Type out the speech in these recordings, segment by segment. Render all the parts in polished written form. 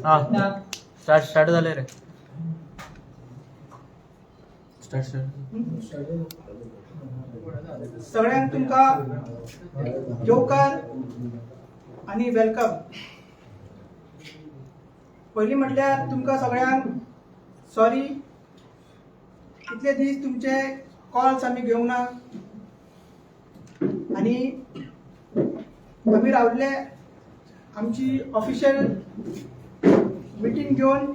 हा, start start झाले रे. Start start. सगळ्यांक तुमकां येवकार आनी welcome. पयलीं म्हटल्यार तुमकां सगळ्यांक सॉरी, इतले दीस तुमचे कॉल्स आमी घेवंक ना आनी आमी रावल्ले आमची ऑफिशियल मिटींग घेवन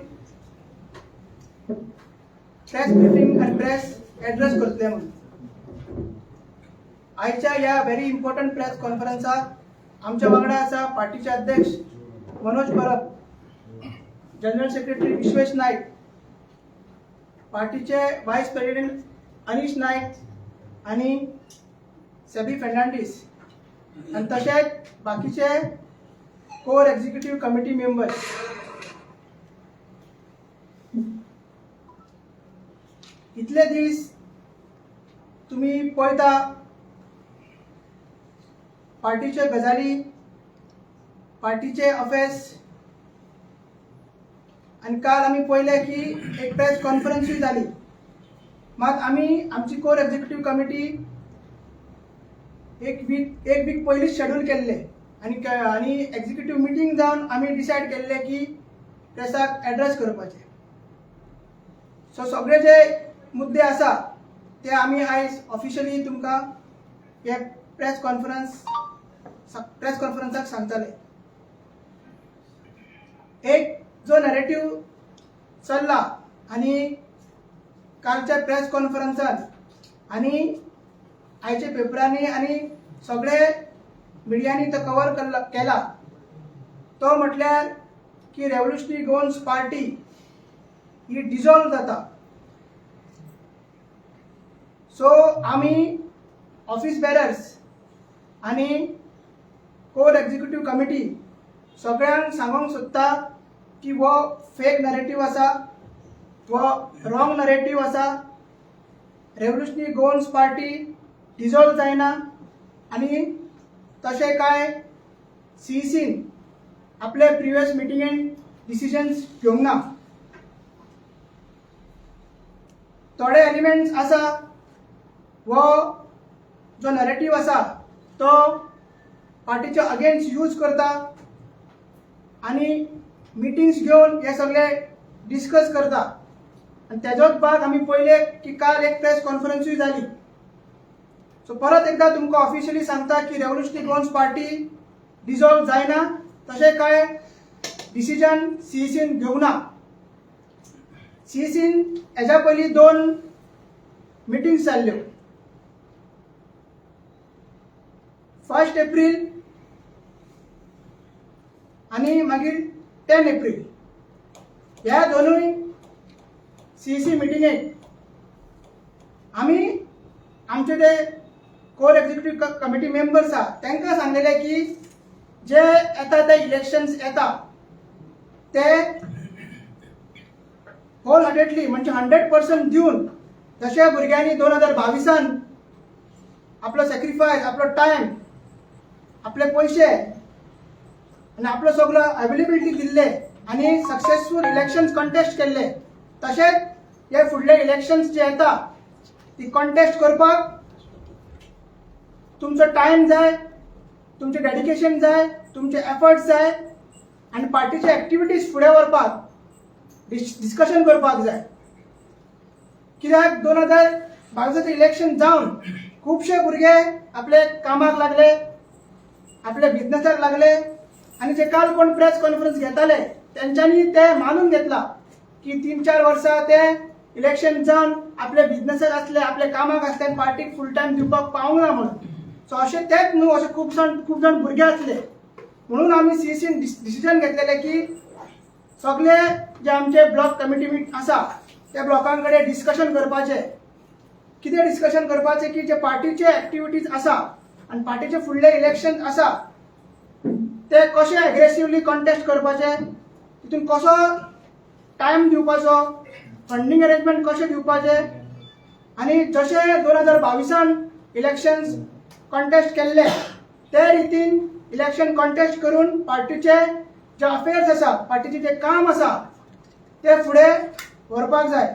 प्रेस ब्रिफींग आनी प्रेस एड्रेस करतले म्हणून. आयच्या ह्या व्हेरी इम्पॉर्टंट प्रेस कॉन्फरन्साक आमच्या वांगडा आसा पार्टीचे अध्यक्ष मनोज परब, जनरल सेक्रेटरी विश्वेश नायक, पार्टीचे व्हायस प्रेसिडेंट अनिश नायक आनी सेबी फर्नांडीस आनी तशेंच बाकीचे कोर एक्झिक्युटीव कमिटी मेंबर्स. इतले दीस तुमी पळयता पार्टीच्यो गजाली, पार्टीचे अफेर्स आनी काल आमी पळयलें की एक प्रेस कॉन्फरन्सूय जाली. मात आमी आमची कोर एक्झिक्युटीव कमिटी एक वीक पयलींच शेड्यूल केल्ले आनी आनी एक्झिक्युटीव मिटींग जावन आमी डिसायड केल्ले की प्रेसाक एड्रेस करपाचे. सो सगळे जे मुद्दे आसा ते आमी आयज ऑफिशियली तुमकां हे प्रेस कॉन्फरन्साक सांगतले. एक जो नॅरेटीव चल्ला आनी कालच्या प्रेस कॉन्फरन्सान आनी आयच्या पेपरांनी आनी सगळे मिडियांनी तो कवर केला, तो म्हटल्यार की रेव्होल्युशनरी गोवन्स पार्टी ही डिजॉल्व जाता. सो आमी ऑफिस बेरर्स आनी कोर एक्झिक्युटीव कमिटी सगळ्यांक सांगूंक सोदता की हो फेक नरेटीव आसा, हो रॉंग नरेटीव आसा. रेव्होल्युशनरी गोवन्स पार्टी डिजॉल्व जायना आनी तशें कांय सीईसीन आपले प्रिवियस मिटिंगेन डिसिजन्स घेवंक ना. थोडे एलिमेंट्स आसा, हो जो नरेटीव आसा तो पार्टीच्या अगेन्स्ट यूज करता आनी मिटिंग्स घेवन हे सगळे डिस्कस करता आनी तेजोच भाग आमी पळयले की काल एक प्रेस कॉन्फरन्सूय जाली. सो परत एकदा तुमकां ऑफिशियली सांगता की रेव्होल्युशनरी गोवन्स पार्टी डिजॉल्व जायना, तशें कांय डिसिजन सीईसीन घेवंक ना. सीईसीन हेज्या पयलीं दोन मिटिंग्स जाल्ल्यो, 1 एप्रील आनी मागीर 10 एप्रील. ह्या दोनूय सीईसी मिटिंगेक आमी आमचे ते कोर एक्झिक्युटीव कमिटी मेंबर्स आहा तांकां सांगलेले की जे येता ते इलेक्शन्स येता ते होल हार्टेडली म्हणजे 100% दिवन, जशे भुरग्यांनी 2022 आपलो सॅक्रिफायस, आपलो टायम, आपले पयशे आनी आपलो सगलो अवेलेबिलिटी दिल्ले आनी सक्सेसफूल इलेक्शन्स कॉन्टेस्ट केल्ले, तशेंच हे फुडले इलेक्शन्स जे येता ती कॉन्टेस्ट करपाक तुमचो टायम जाय, तुमचें डेडिकेशन जाय, तुमचे एफर्ट्स जाय आनी पार्टीचे एक्टिविटीज फुडें व्हरपाक डिस्कशन करपाक जाय. कित्याक 2022 इलेक्शन जावन खुबशे भुरगे आपले कामाक लागले, आपले बिजनसाक लागले आनी जे काल कोण प्रेस कॉन्फरन्स घेताले तेंच्यांनी ते मानून घेतला की 3-4 वर्सां ते इलेक्शन जावन आपले बिजनसाक आसले, आपले कामाक आसले आनी पार्टीक फूल टायम दिवपाक पावूंक ना म्हणून. सो अशें तेच न्हू, अशे खूब जाण भुरगे आसले म्हणून आमी सीईसीन डिसिजन घेतलेले की सगळे जे आमचे ब्लॉक कमिटी आसा त्या ब्लॉकां कडेन डिस्कशन करपाचें. कितें डिस्कशन करपाचें की जे पार्टीचे एक्टिविटीज आसा आनी पार्टीचे फुडले इलेक्शन आसा ते कशे एग्रेसिवली कॉन्टेस्ट करपाचे, तितून कसो टायम दिवपाचो, फंडींग अरेंजमेंट कशें दिवपाचें आनी जशें 2022 इलेक्शन्स कॉन्टेस्ट केल्ले ते रितीन इलेक्शन कॉन्टेस्ट करून पार्टीचे जे अफेअर्स आसा, पार्टीचे जे काम आसा ते फुडें व्हरपाक जाय.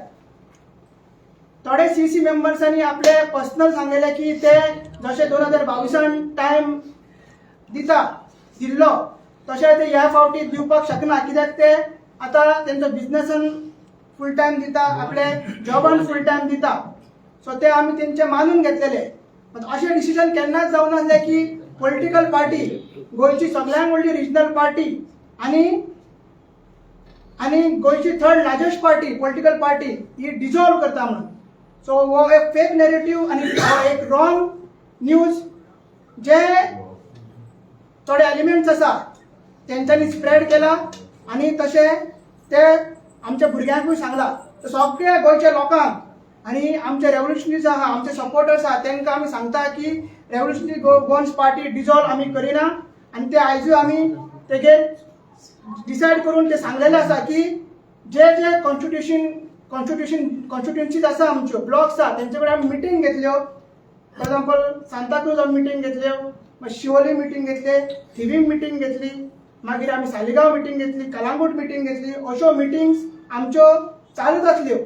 थोडे सीईसी मेंबर्सांनी आपले पर्सनल सांगलेले की ते जशे 2022न टायम दिता दिल्लो तशें ते ह्या फावटी दिवपाक शकना, कित्याक ते आतां तेंचो बिजनसान फूल टायम दिता, आपले जॉबान फूल टायम दिता. सो ते आमी तेंचे मानून घेतलेले. मात अशें डिसिजन केन्नाच जावनासलें की पॉलिटिकल पार्टी, गोंयची सगळ्यांत व्हडली रिजनल पार्टी आनी गोंयची third largest party, political party ही डिजॉल्व करता म्हणून. सो हो एक फेक नॅरेटीव आनी हो एक रॉंग न्यूज जे थोडे एलिमेंट्स आसा तेंच्यांनी स्प्रेड केला आनी तशें ते आमच्या भुरग्यांकूय सांगला. तर सगळ्या गोंयच्या लोकांक आनी आमचे रेवोल्युशनरीज आहा, आमचे सपोर्टर्स आहा, तांकां आमी सांगता की रेवोल्युशनरी गोवन्स पार्टी डिजॉल्व आमी करिना. आनी ते आयजूय आमी तेगेर डिसायड करून ते सांगलेले आसा की जे जे कॉन्स्टिट्युशन कॉन्स्टिट्युन्सीज आसा, आमच्यो ब्लॉक्स आहा, तेंचे कडेन आमी मिटींग घेतल्यो. फॉर एग्जाम्पल, सांताक्रूज आमी मिटींग घेतल्यो, मागीर शिवोली मिटींग घेतले, थिवीम मिटींग घेतली, मागीर आमी सालिगांव मिटींग घेतली, कलांगूट मिटींग घेतली. अश्यो मिटींग्स आमच्यो चालूच आसल्यो,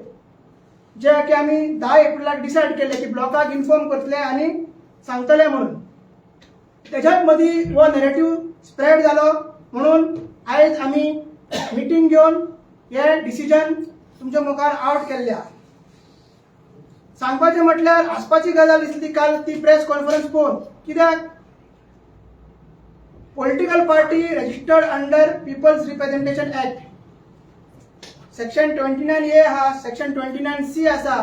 जे की आमी 10 एप्रिलाक डिसायड केले की ब्लॉकाक इन्फॉर्म करतले आनी सांगतले म्हणून. तेच्याच मदीं हो नॅरेटीव स्प्रेड जालो म्हणून आयज आमी मिटींग घेवन हे डिसिजन तुमच्या मुखार आवट केल्ले आहा. सांगपाचें म्हटल्यार हांसपाची गजाल दिसली काल ती प्रेस कॉन्फरन्स पळोवन, कित्याक political party registered under People's Representation Act, section 29A आहा, सेक्शन 29C आसा.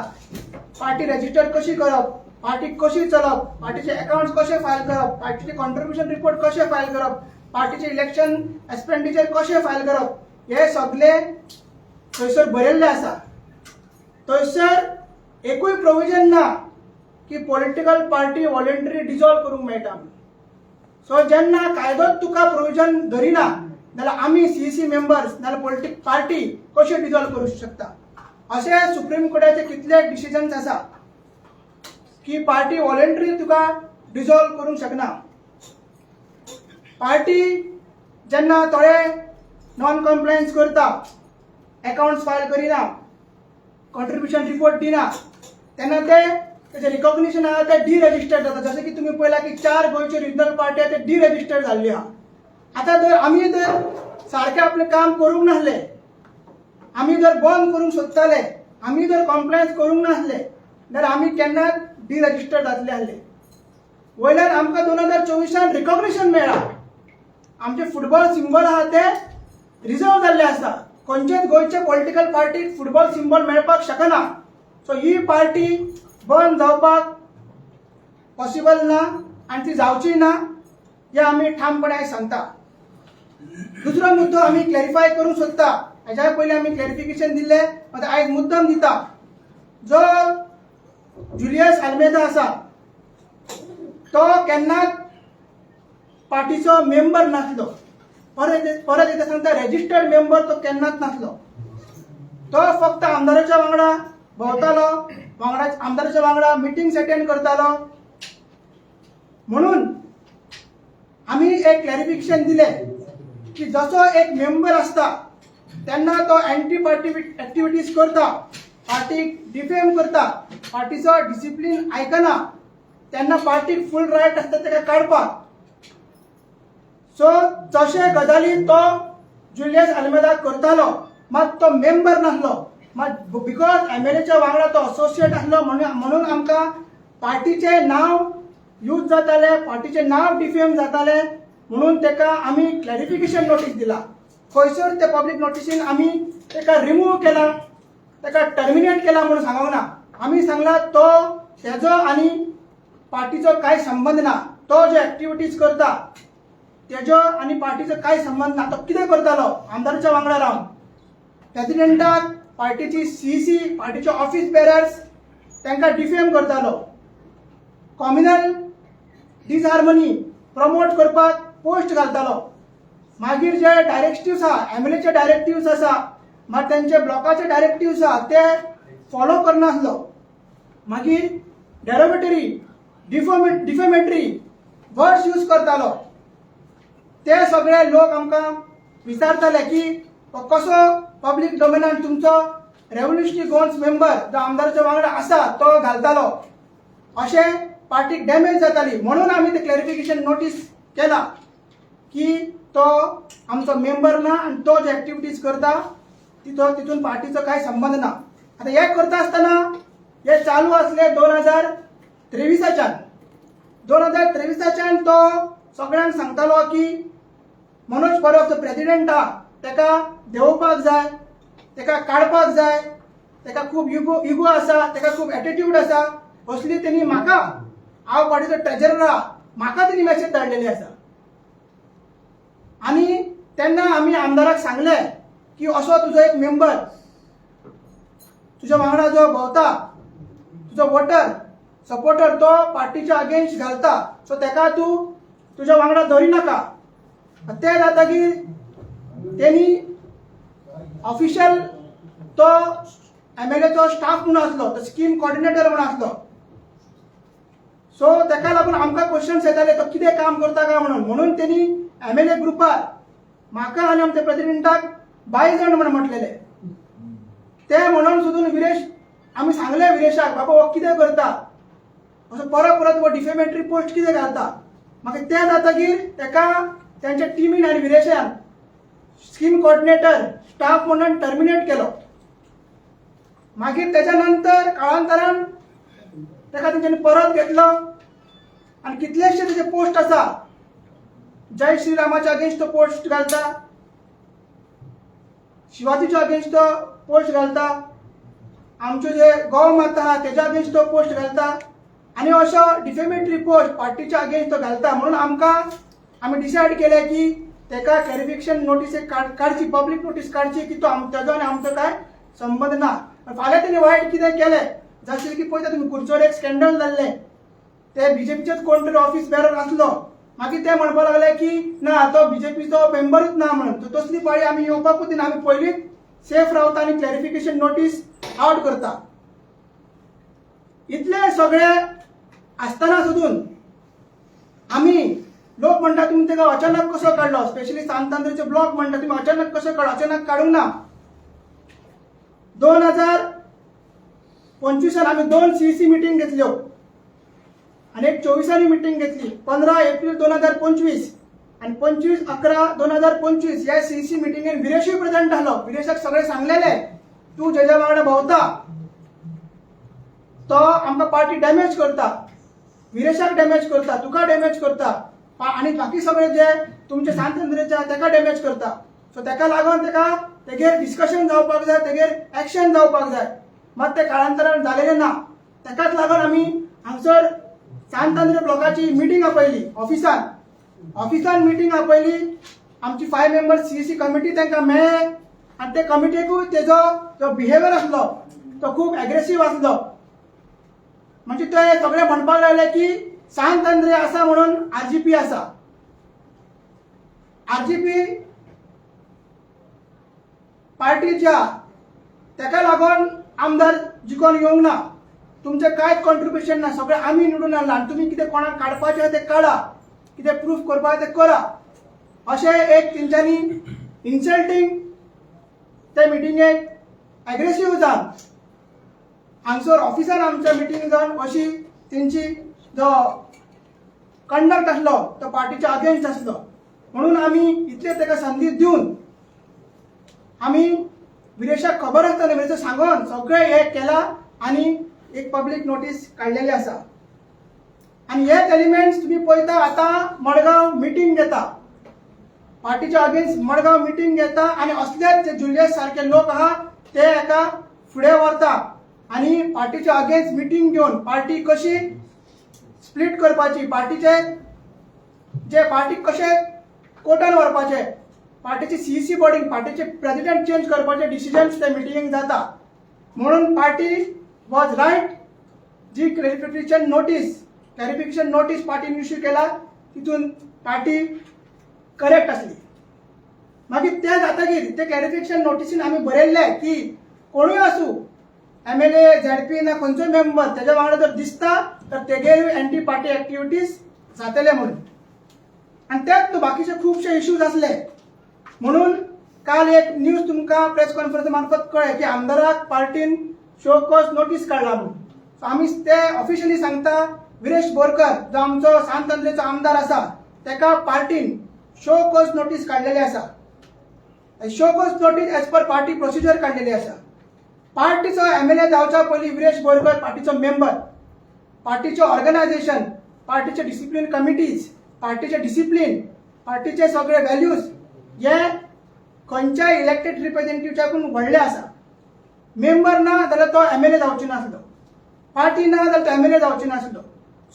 पार्टी रजिस्टर कशी करप, पार्टी कशी चलप, पार्टीचे अकाउंट्स कशे फायल करप, पार्टीचे कॉन्ट्रिब्युशन रिपोर्ट कशे फायल करप, पार्टीचे इलेक्शन एक्सपेंडिचर कशें फायल करप, हे सगळे थंयसर बरयल्ले आसा. थंयसर एकूय प्रोविजन ना की पॉलिटिकल पार्टी व्हॉलेंटरी डिजॉल्व करूंक मेळटा म्हणून. सो जेन्ना कायदोच तुका प्रोविजन धरिना जाल्यार आमी सीईसी मेंबर्स नाल्यार पॉलिटीक पार्टी कशी डिजॉल्व करूंक शकता? अशे सुप्रीम कोर्टाचे कितले डिसिजन्स आसा की पार्टी व्हॉलेंटरी तुका डिजॉल्व करूंक शकना. पार्टी जेन्ना थोडे नॉन कॉम्प्लायन्स करता, अकाउंट्स फायल करिना, कॉन्ट्रिब्युशन रिपोर्ट दिना, तेन्ना ते तेजे रिकॉग्निशन आहा ते डिरजिस्टर्ड जाता. जशें की तुमी पळयला की चार गोंयच्यो रिजनल पार्टी आहा ते डिरजिस्टर्ड जाल्ल्यो आहा. आतां जर आमी जर सारकें आपलें काम करूंक नासले, आमी जर बंद करूंक सोदताले, आमी जर कॉम्प्लायन्स करूंक नासले जाल्यार आमी केन्नाच डिरजिस्टर्ड जातले आसले. वयल्यान आमकां 2024न रिकॉग्निशन मेळ्ळा. आमचे फुटबॉल सिंबल आहा ते रिजर्व जाल्ले आसा. खंयचेच गोंयचे पॉलिटिकल पार्टीक फुटबॉल सिंबल मेळपाक शकना. सो ही पार्टी बंद जावपाक पॉसिबल ना आनी ती जावची ना हे आमी ठामपणे आयज सांगता. दुसरो मुद्दो आमी क्लॅरिफाय करूंक सोदता. हेच्या पयलीं आमी क्लॅरिफिकेशन दिल्लें, आतां आयज मुद्दम दिता. जो जुलियस आल्मेदा आसा तो केन्नाच पार्टीचो मेंबर नासलो. परत परत एकदा सांगता, रेजिस्टर्ड मेंबर तो केन्नाच नासलो. तो फक्त आमदाराच्या वांगडा भोंवतालो, वांगडा आमदाराच्या वांगडा मिटिंग्स अटेंड करतालो. म्हणून आमी एक क्लॅरिफिकेशन दिलें की जसो एक मेंबर आसता तेन्ना तो एंटी पार्टी एक्टिविटीज करता, पार्टीक डिफेम करता, पार्टीचो डिसिप्लीन आयकना, तेन्ना पार्टीक फूल रायट आसता ताका काडपाक. सो जशे गजाली तो जुलियस आल्मेदा करतालो, मात तो मेंबर नासलो. मात because एमएलएच्या वांगडा तो असोसिएट आसलो म्हणून आमकां पार्टीचें नांव यूज जातालें, पार्टीचें नांव डिफेम जातालें, म्हणून ताका आमी क्लॅरिफिकेशन नोटीस दिला. खंयसर ते पब्लीक नोटीसीन आमी ताका रिमूव केला, ताका टर्मिनेट केला म्हणून सांगूंक ना. आमी सांगला तो तेजो आनी पार्टीचो कांय संबंद ना. तो ज्यो एक्टिविटीज करता तेजो आनी पार्टीचो कांय संबंद ना. तो कितें करतालो? आमदाराच्या वांगडा रावन प्रेसिडेंटाक, पार्टीची सीसी, पार्टीचे ऑफिस बेरर्स तांकां डिफेम करतालो, कॉम्युनल डिसहार्मनी प्रमोट करपाक पोस्ट घालतालो. मागीर जे डायरेक्टिव्स आहा, एमएलएचे डायरेक्टिव्स आसा, मागीर तेंचे ब्लॉकाचे डायरेक्टिव्स आहा ते फॉलो करनासलो. मागीर डेरोगेटरी, डिफेमेटरी वर्ड्स यूज करतालो. ते सगळे लोक आमकां विचारताले की हो कसो पब्लीक डोमेनान तुमचो रेव्होल्युशनरी गोवन्स मेंबर जो आमदाराच्या वांगडा आसा तो घालतालो, अशें पार्टीक डॅमेज जाताली. म्हणून आमी ते क्लॅरिफिकेशन नोटीस केला की तो आमचो मेंबर ना आनी तो जे एक्टिविटीज करता तितो तितून पार्टीचो कांय संबंद ना. आतां हें करता आसतना हे चालू आसले 2023च्यान. 2023च्यान तो सगळ्यांक सांगतालो की मनोज परब जो प्रेसिडेंट आहा तेका देंवोवपाक जाय, तेका काडपाक जाय, तेका खूब इगो इगो आसा, तेका खूब एटिट्यूड आसा. असली तेणी म्हाका, हांव पार्टीचो ट्रेजरर आहा, म्हाका तेणी मॅसेज धाडलेली आसा. आनी तेन्ना आमी आमदाराक सांगले की असो तुजो एक मेंबर तुज्या वांगडा जो भोंवता, तुजो वोटर सपोर्टर, तो पार्टीच्या अगेन्स्ट घालता, सो तेका तूं तुज्या वांगडा धरी नाका. ते जातकीर तेणी ऑफिशियल तो एमएलएचो स्टाफ म्हणून आसलो, तो स्कीम कॉर्डिनेटर म्हणून आसलो, सो तेका लागून आमकां क्वेश्चन्स येताले तो कितें काम करता काय म्हणून. म्हणून तेणी एमएलए ग्रुपार म्हाका आनी आमच्या प्रेसिडेंटाक बायजण म्हण म्हटलेले. ते म्हणून सुद्दां विरेश, आमी सांगले विरेशाक, बाबा हो कितें करता असो परत परत हो डिफेमेटरी पोस्ट कितें घालता? मागीर तें जातकीर तेका तेंच्या टिमीन आनी विरेशान स्कीम कॉर्डिनेटर स्टाफ म्हणून टर्मिनेट केलो. मागीर तेच्या नंतर काळांतरान तेका तेंच्यांनी परत घेतलो आनी कितलेशे तेजे पोस्ट आसा. जय श्रीरामाच्या अगेन्स्ट तो पोस्ट घालता, शिवाजीच्या अगेन्स्ट तो पोस्ट घालता, आमच्यो जे गौ माता आहा तेच्या अगेन्स्ट तो पोस्ट घालता आनी असो डिफेमेटरी पोस्ट पार्टीच्या अगेन्स्ट तो घालता. म्हणून आमकां आमी डिसायड केलें की तेका क्लॅरिफिकेशन नोटीस एक काडची, पब्लीक नोटीस काडची की तो तेजो आनी आमचो काय संबंद ना. फाल्यां तेणी वायट कितें केलें जशें की पळयता तुमी, कुडचडे एक स्कॅन्डल जाल्लें, ते बीजेपीचेच कोण तरी ऑफिस बेरर आसलो, मागीर ते म्हणपाक लागले की ना, तो बीजेपीचो मेंबरूच ना म्हणून. तर तसली पाळी आमी येवपाकूच दिना. आमी पयलींच सेफ रावता आनी क्लॅरिफिकेशन नोटीस आवट करता. इतले सगळे आसतना सुदून आमी लोक म्हणटा तुमी तेका अचानक कसो काडलो? स्पेशली सांत आंद्रेचे ब्लॉक म्हणटा तुमी अचानक कसो काडलो? अचानक काडूंक ना. 2025 आमी दोन सीईसी मिटींग घेतल्यो आनी एक 24 मिटींग घेतली. 15 एप्रील 2025 आनी 25/11/2025 ह्या सीईसी मिटिंगेन विरेशूय प्रेझेंट आसलो. विरेशाक सगळे सांगलेले, तूं जेज्या वांगडा भोंवता तो आमकां पार्टी डॅमेज करता, विरेशाक डॅमेज करता, तुका डॅमेज करता आनी बाकी सगळे जे तुमचे सांत आंद्रेचे आहा तेका डॅमेज करता. सो तेका लागून तेका तेगेर डिस्कशन जावपाक जाय, तेगेर एक्शन जावपाक जाय. मात ते काळांतरान जालेलें ना. तेकाच लागून आमी हांगसर सांत आंद्रे ब्लॉकाची मिटींग आपयली ऑफिसान. ऑफिसान मिटींग आपयली, आमची फायव मेंबर सीईसी कमिटी तांकां मेळ्ळे आनी ते कमिटीकूय तेजो जो बिहेवियर आसलो तो खूब एग्रेसीव आसलो. म्हणजे ते सगळे म्हणपाक लागले की सांत आंद्रे आसा म्हणून आरजीपी आसा, आरजीपी पार्टीच्या तेका लागून आमदार जिखोन येवंक ना, तुमचें कांयच कॉन्ट्रिब्युशन ना, सगळें आमी निवडून हाडला आनी तुमी कितें कोणाक काडपाचें आहा तें काडा, कितें प्रूफ करपाक तें करा, अशें एक तेंच्यांनी इन्सल्टींग ते मिटिंगेक एग्रेसीव जावन हांगसर ऑफिसान आमच्या मिटींग जावन अशी तेंची जो कंडक्ट आसलो तो पार्टीच्या अगेन्स्ट आसलो. म्हणून आमी इतले ताका संदी दिवन आमी विरेशाक खबर आसतना, विरेशाक सांगून सगळें हें केलां आनी एक पब्लीक नोटीस काडलेली आसा. आनी हेच एलिमेंट्स तुमी पळयता, आतां मडगांव मिटींग घेता, पार्टीच्या अगेन्स्ट मडगांव मिटींग घेता आनी असलेच जे जुलियस सारके लोक आहा ते एका फुडें व्हरता आनी पार्टीच्या अगेन्स्ट मिटींग घेवन पार्टी कशी स्प्लीट करपाची, पार्टीचे जे पार्टीक कशे कोर्टान व्हरपाचे, पार्टीची सीईसी बॉडींग, पार्टीचे प्रेसिडेंट चेंज करपाचे डिसिजन्स ते मिटिंगेक जाता. म्हणून पार्टी वॉज रायट, जी क्लॅरिफिकेशन नोटीस पार्टीन इश्यू केला तितून पार्टी करेक्ट आसली. मागीर ते जातकीर ते क्लॅरिफिकेशन नोटीसीन आमी बरयल्ले की कोणूय आसूं, एमएलए, झेडपी ना खंयचोय मेंबर तेज्या वांगडा जर दिसता तर तेगेर एंटी पार्टी एक्टिविटीज जातले म्हणून. आनी तेच न्हू, बाकीचे खुबशे इश्यूज आसले म्हणून काल एक न्यूज तुमकां प्रेस कॉन्फरन्स मार्फत कळ्ळें की आमदाराक पार्टीन शो कॉज नोटीस काडला म्हणून. सो आमी ते ऑफिशियली सांगता, विरेश बोरकर जो आमचो सांत आंद्रेचो आमदार आसा, तेका पार्टीन शो कॉज नोटीस काडलेली आसा. Show cause notice as per party procedure काडलेली आसा. पार्टीचो एमएलए जावच्या पयलीं विरेश बोरकर पार्टीचो मेंबर. पार्टीचे ऑर्गनायझेशन, पार्टीचे डिसिप्लीन कमिटीज, पार्टीचे डिसिप्लीन, पार्टीचे सगळे व्हॅल्यूज हे खंयच्याय इलेक्टेड रिप्रेझेंटेटिव्हच्याकून व्हडले आसा. मेंबर ना जाल्यार तो एमएलए जावचो नासलो, पार्टी ना जाल्यार तो एमएलए जावचो नासलो.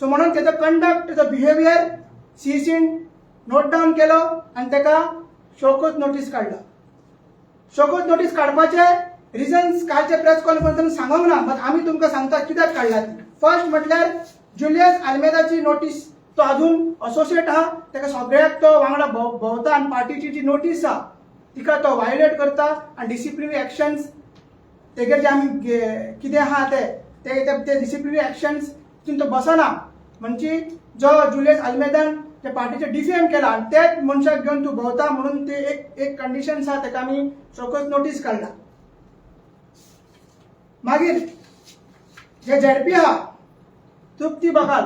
सो म्हणून तेजो कंडक्ट, तेजो बिहेवियर सीईसीन नोट डावन केलो आनी ताका शोकॉज नोटीस काडला. शोकॉज नोटीस काडपाचे रिजन्स कालच्या प्रेस कॉन्फरन्सान सांगोंक ना, बट आमी तुमकां सांगता कित्याक काडला ती. फर्स्ट म्हटल्यार जुलियस आल्मेदाची नोटीस. तो अजून असोसिएट आहा, ताका सगळ्याक तो वांगडा भोंवता आनी पार्टीची जी नोटीस आहा तिका तो वायोलेट करता आनी डिसिप्लिनरी एक्शन्स तेगेर जे आमी कितें आहा ते ते ते डिसिप्लिनरी एक्शन्स तितून तो बसना. म्हणजे जो जुलियस आल्मेदान ते पार्टीचे डिफेम केला आनी तेच मनशाक घेवन तूं भोंवता, म्हणून ते एक एक कंडिशन्स आहा, ताका आमी शोकॉज नोटीस काडला. मागीर जे झेडपी आहा तृप्ती बघाल,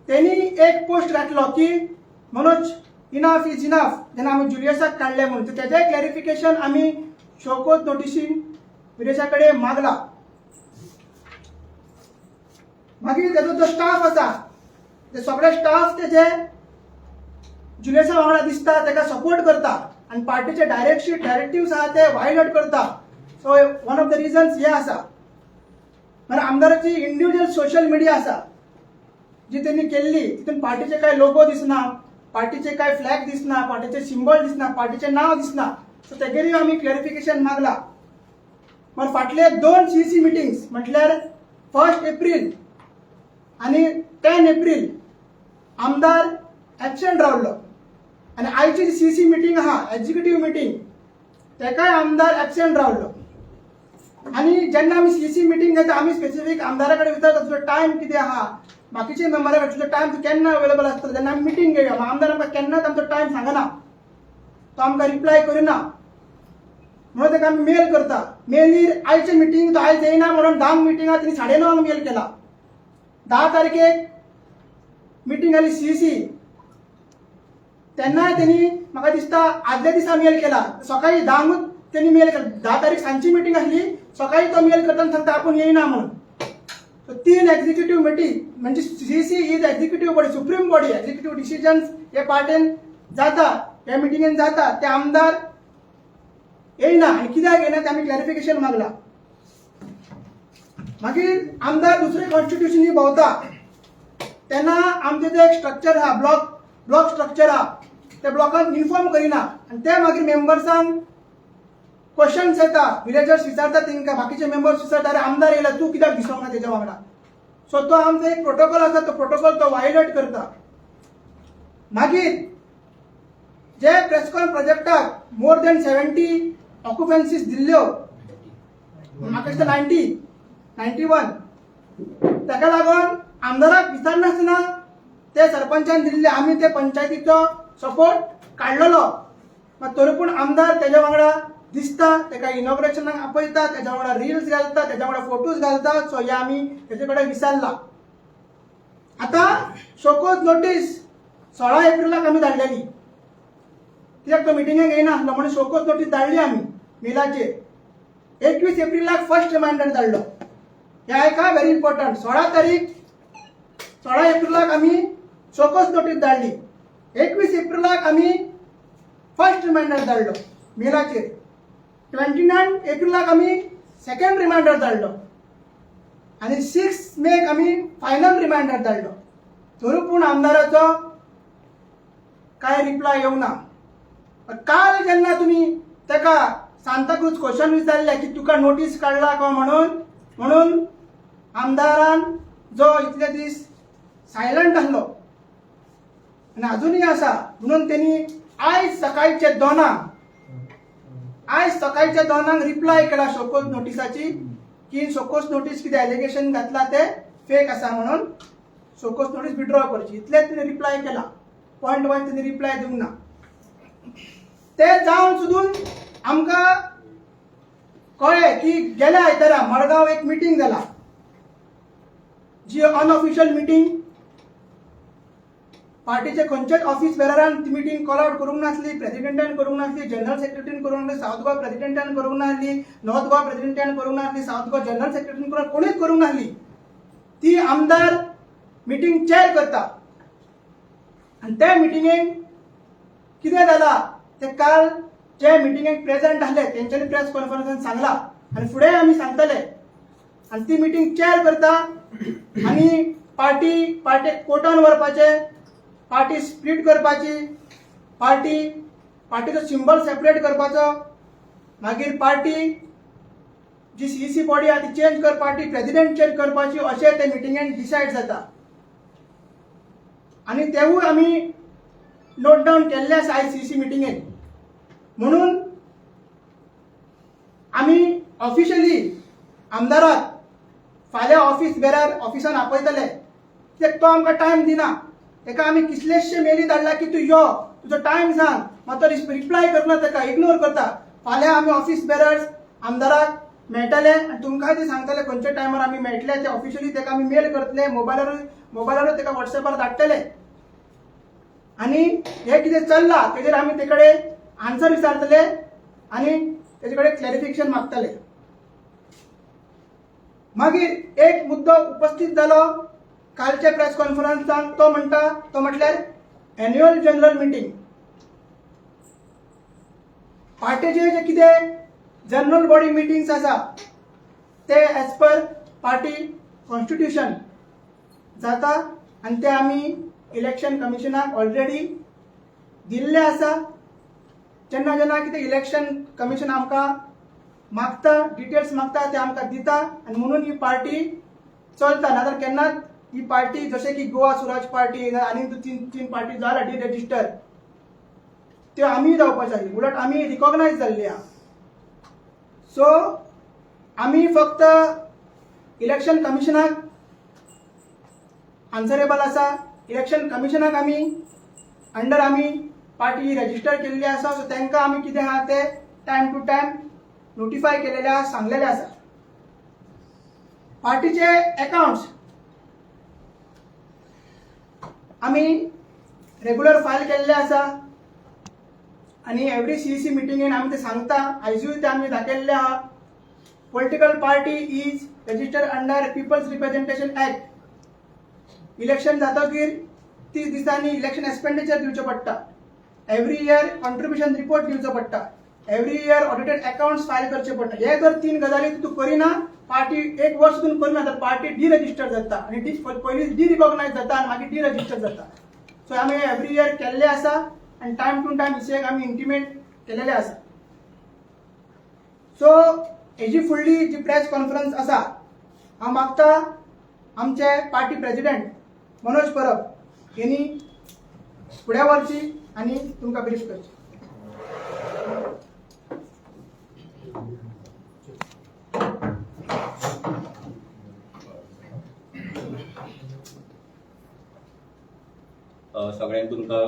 तेणी एक पोस्ट घातलो की मनोज, इनाफ is enough, जेन्ना आमी जुलियसाक काडले म्हणून. तर तेजें क्लॅरिफिकेशन आमी शोकॉज नोटिसीन विरेशा कडेन मागला. मागीर तेजो जो स्टाफ आसा, ते सगळे स्टाफ तेजे जुलियसा वांगडा दिसता, ताका सपोर्ट करता आनी पार्टीचे डायरेक्टिव्स आहा ते वायोलेट करता. So one of the reasons हे आसा. मागीर आमदाराची इंडिविज्युअल सोशल मिडिया आसा जी त्यांनी केल्ली, तितून पार्टीचे काय लोगो दिसना, पार्टीचे काय फ्लॅग दिसना, पार्टीचे सिंबल दिसना, पार्टीचे नाव दिसना. सो तेगेरूय आमी क्लॅरिफिकेशन मागला. मागीर फाटले दोन सीईसी मिटिंग्स, म्हटल्यार 1 एप्रील आनी 10 एप्रील, आमदार एबसेंट रावलो आनी आयची जी सीईसी मिटींग आहा, एक्झिक्युटीव मिटींग, तेकाय आमदार एबसेंट रावलो. आनी जेन्ना आमी सीईसी मिटींग घेता, आमी स्पेसिफीक आमदारा कडेन विचारता, तुजो टायम कितें आहा, बाकीचे मेंबरा कडेन, तुजो टायम तूं केन्ना अवेलेबल आसतलो, तेन्ना आमी मिटींग घेवया. आमदार आमकां केन्नाच आमचो टायम सांगना, तो आमकां रिप्लाय करिना. म्हणून ताका आमी मेल करता. मेलीर आयचे मिटींग तो आयज येयना म्हणून 10 मिटिंगाक तिणी 9:30 मेल केला. 10 तारखेक मिटींग आली सीईसी, तेन्नाय तेणी म्हाका दिसता आदल्या दिसा मेल केला. सकाळी 10क तेणी मेल केला. 10 तारीख सांजची मिटींग आसली, सकाळी तो मेल करताना सांगता आपूण येयना म्हणून. सो तीन एक्झिक्युटीव मिटींग, म्हणजे CEC is executive body, supreme body, executive decisions हे पार्टेन जाता, ह्या मिटिंगेन जाता, ते आमदार येयना आनी कित्याक येयना ते आमी क्लॅरिफिकेशन मागला. मागीर आमदार दुसरे कॉन्स्टिट्युशनी भोंवता तेन्ना आमचे ते एक स्ट्रक्चर आहा, ब्लॉक स्ट्रक्चर आहा, त्या ब्लॉकान इन्फॉर्म करिना आनी ते मागीर मेंबर्सांक क्वेश्चन्स येता, विलेजर्स विचारता तेंकां, बाकीचे मेंबर्स विचारता, अरे आमदार येयला, तूं कित्याक दिसोंक ना तेज्या वांगडा? सो तो आमचो एक प्रोटोकॉल आसा, तो प्रोटोकॉल तो वायोलेट करता. मागीर जे प्रेस्कॉन प्रोजेक्टाक मोर दॅन 70 ऑक्युपन्सीज दिल्ल्यो, म्हाका दिसता 90, 91, ताका लागून आमदाराक विचारनासतना ते सरपंचान दिल्ले. आमी ते पंचायतीचो सपोर्ट काडलेलो, मात तरी पूण आमदार तेज्या वांगडा दिसता, तेका इनॉग्रेशनाक आपयता, तेज्या वांगडा रिल्स घालता, तेज्या वांगडा फोटोज घालता. सो हे आमी तेजे कडेन विचारला. आतां शोकॉज नोटीस 16 एप्रिलाक आमी धाडलेली, कित्याक तो मिटिंगेक येयनासलो म्हणून शोकॉज नोटीस धाडली आमी मेलाचेर. 21 एप्रिलाक फर्स्ट रिमायंडर धाडलो. हे आयका, व्हेरी इम्पॉर्टंट. 16 तारीख, 16 एप्रिलाक आमी शोकॉज नोटीस धाडली, 21 एप्रिलाक आमी फर्स्ट रिमायंडर धाडलो मेलाचेर, 29 एप्रिलाक आमी सेकंड रिमायंडर धाडलो आनी 6 मेक आमी फायनल रिमायंडर धाडलो. तरी पूण आमदाराचो काय रिप्लाय येवंक ना. काल जेन्ना तुमी ताका सांताक्रूज क्वेश्चन विचारले की तुका नोटीस काडला काय म्हणून, म्हणून आमदारान जो इतले दीस सायलंट आसलो आनी अजुनूय आसा, म्हणून तेणी आयज सकाळच्या 2क रिप्लाय केला शोकोज नोटिसाची की शोकोज नोटीस कितें एलिगेशन घातला ते फेक आसा, म्हणून शोकोज नोटीस विड्रॉ करची, इतलेच तिणें रिप्लाय केला. पॉयंट वायज तेणी रिप्लाय दिवंक ना. ते जावन सुदून आमकां कळ्ळें की गेल्या आयतारा मडगांव एक मिटींग जाला, जी अनऑफिशियल मिटींग. पार्टीचे खंयच्याच ऑफिस बेररान ती मिटींग कॉल आउट करूंक नासली, प्रेसिडेंटान करूंक नासली, जनरल सेक्रेटरीन करूंक नासली, सावथ गोवा प्रेसिडेंटान करूंक नासली, नॉर्थ गोवा प्रेसिडेंटान करूंक नासली, सावथ गोवा जनरल सेक्रेटरीन करूंक, कोणीच करूंक नासली. ती आमदार मिटींग चेअर करता आनी त्या मिटिंगेक कितें जाला तें काल जे मिटिंगेक प्रेझेंट आसले तेंच्यांनी प्रेस कॉन्फरन्सान सांगला आनी फुडें आमी सांगतले. आनी ती मिटींग चेअर करता आनी पार्टी पार्टीक कोर्टान व्हरपाचे, पार्टी स्प्लीट करपाची, पार्टीचो सिंबल सेपरेट करपाचो, मागीर पार्टी जी सीईसी बॉडी आहा ती चेंज कर, पार्टी प्रेसिडेंट चेंज करपाची, अशें ते मिटिंगेन डिसायड जाता. आनी तेवूय आमी नोट डावन केल्ले आसा आयज सीईसी मिटिंगेन. म्हणून आमी ऑफिशियली आमदाराक फाल्यां ऑफिस बेरार ऑफिसान आपयतले, कित्याक तो आमकां टायम दिना. ताका आमी कितलेशे मेली धाडला की तूं यो, तुजो टायम सांग, मात तो रिप्लाय करना, ताका इग्नोर करता. फाल्यां आमी ऑफिस बेरर्स आमदाराक मेळटले आनी तुमकांय ते सांगतले खंयच्या टायमार आमी मेळटले ते. ऑफिशियली ताका आमी मेल करतले, मोबायलारूय ताका वॉट्सॅपार धाडटले आनी हे कितें चल्लां तेजेर आमी ते कडेन आन्सर विचारतले आनी तेजे कडेन क्लॅरिफिकेशन मागतले. मागीर एक मुद्दो उपस्थित जालो कालच्या प्रेस कॉन्फरन्सान, तो म्हणटा तो म्हटल्यार एन्युअल जनरल मिटींग. पार्टीचे जे कितें जनरल बॉडी मिटिंग्स आसा ते एज पर पार्टी कॉन्स्टिट्यूशन जाता आनी ते आमी इलेक्शन कमिशनाक ऑलरेडी दिल्ले आसा. जेन्ना जेन्ना कितें इलेक्शन कमिशन आमकां मागता, डिटेल्स मागता, ते आमकां दिता आनी म्हणून ही पार्टी चलता. नाजाल्यार केन्नाच ही पार्टी, जशें की गोवा स्वराज पार्टी आनी तीन तीन पार्टी जाल्या डी रजिस्टर, त्यो आमी जावपाक जाय. उलट आमी रिकॉग्नायज जाल्ली आहा. सो आमी फक्त इलेक्शन कमिशनाक आन्सरेबल आसा. इलेक्शन कमिशनाक आमी अंडर आमी पार्टी रजिस्टर केल्ली आसा. सो तांकां आमी कितें आहा ते टायम टू टायम नोटिफाय केलेले आहा, सांगलेले आसा. पार्टीचे अकाउंट्स आमी रेगुलर फायल केल्ले आसा आनी एवरी सीईसी मिटिंगेन आमी ते सांगता. आयजूय ते आमी दाखयल्ले आहा. Political party is registered under People's Representation Act. Election जातकीर 30 दिसांनी इलेक्शन एक्सपेंडिचर दिवचें पडटा, एवरी इयर कॉन्ट्रिब्युशन रिपोर्ट दिवचो पडटा, every year audited accounts file करचे पडटा. हे जर तीन गजाली तूं करिना, पार्टी एक वर्स तूं करिना, तर पार्टी डिरजिस्टर जाता आनी डी पयलीं डिरिकॉग्नायज जाता आनी मागीर डिरजिस्टर जाता. सो आमी एवरी इयर केल्ले आसा आनी टायम टू टायम इसीआयक आमी इंटिमेट केलेले आसा. सो हेजी फुडली जी प्रेस कॉन्फरन्स आसा, हांव मागता आमचे पार्टी प्रेसिडेंट मनोज परब यांनी फुडें वरची आनी तुमकां ब्रीफ करची. सगळ्यांक तुमकां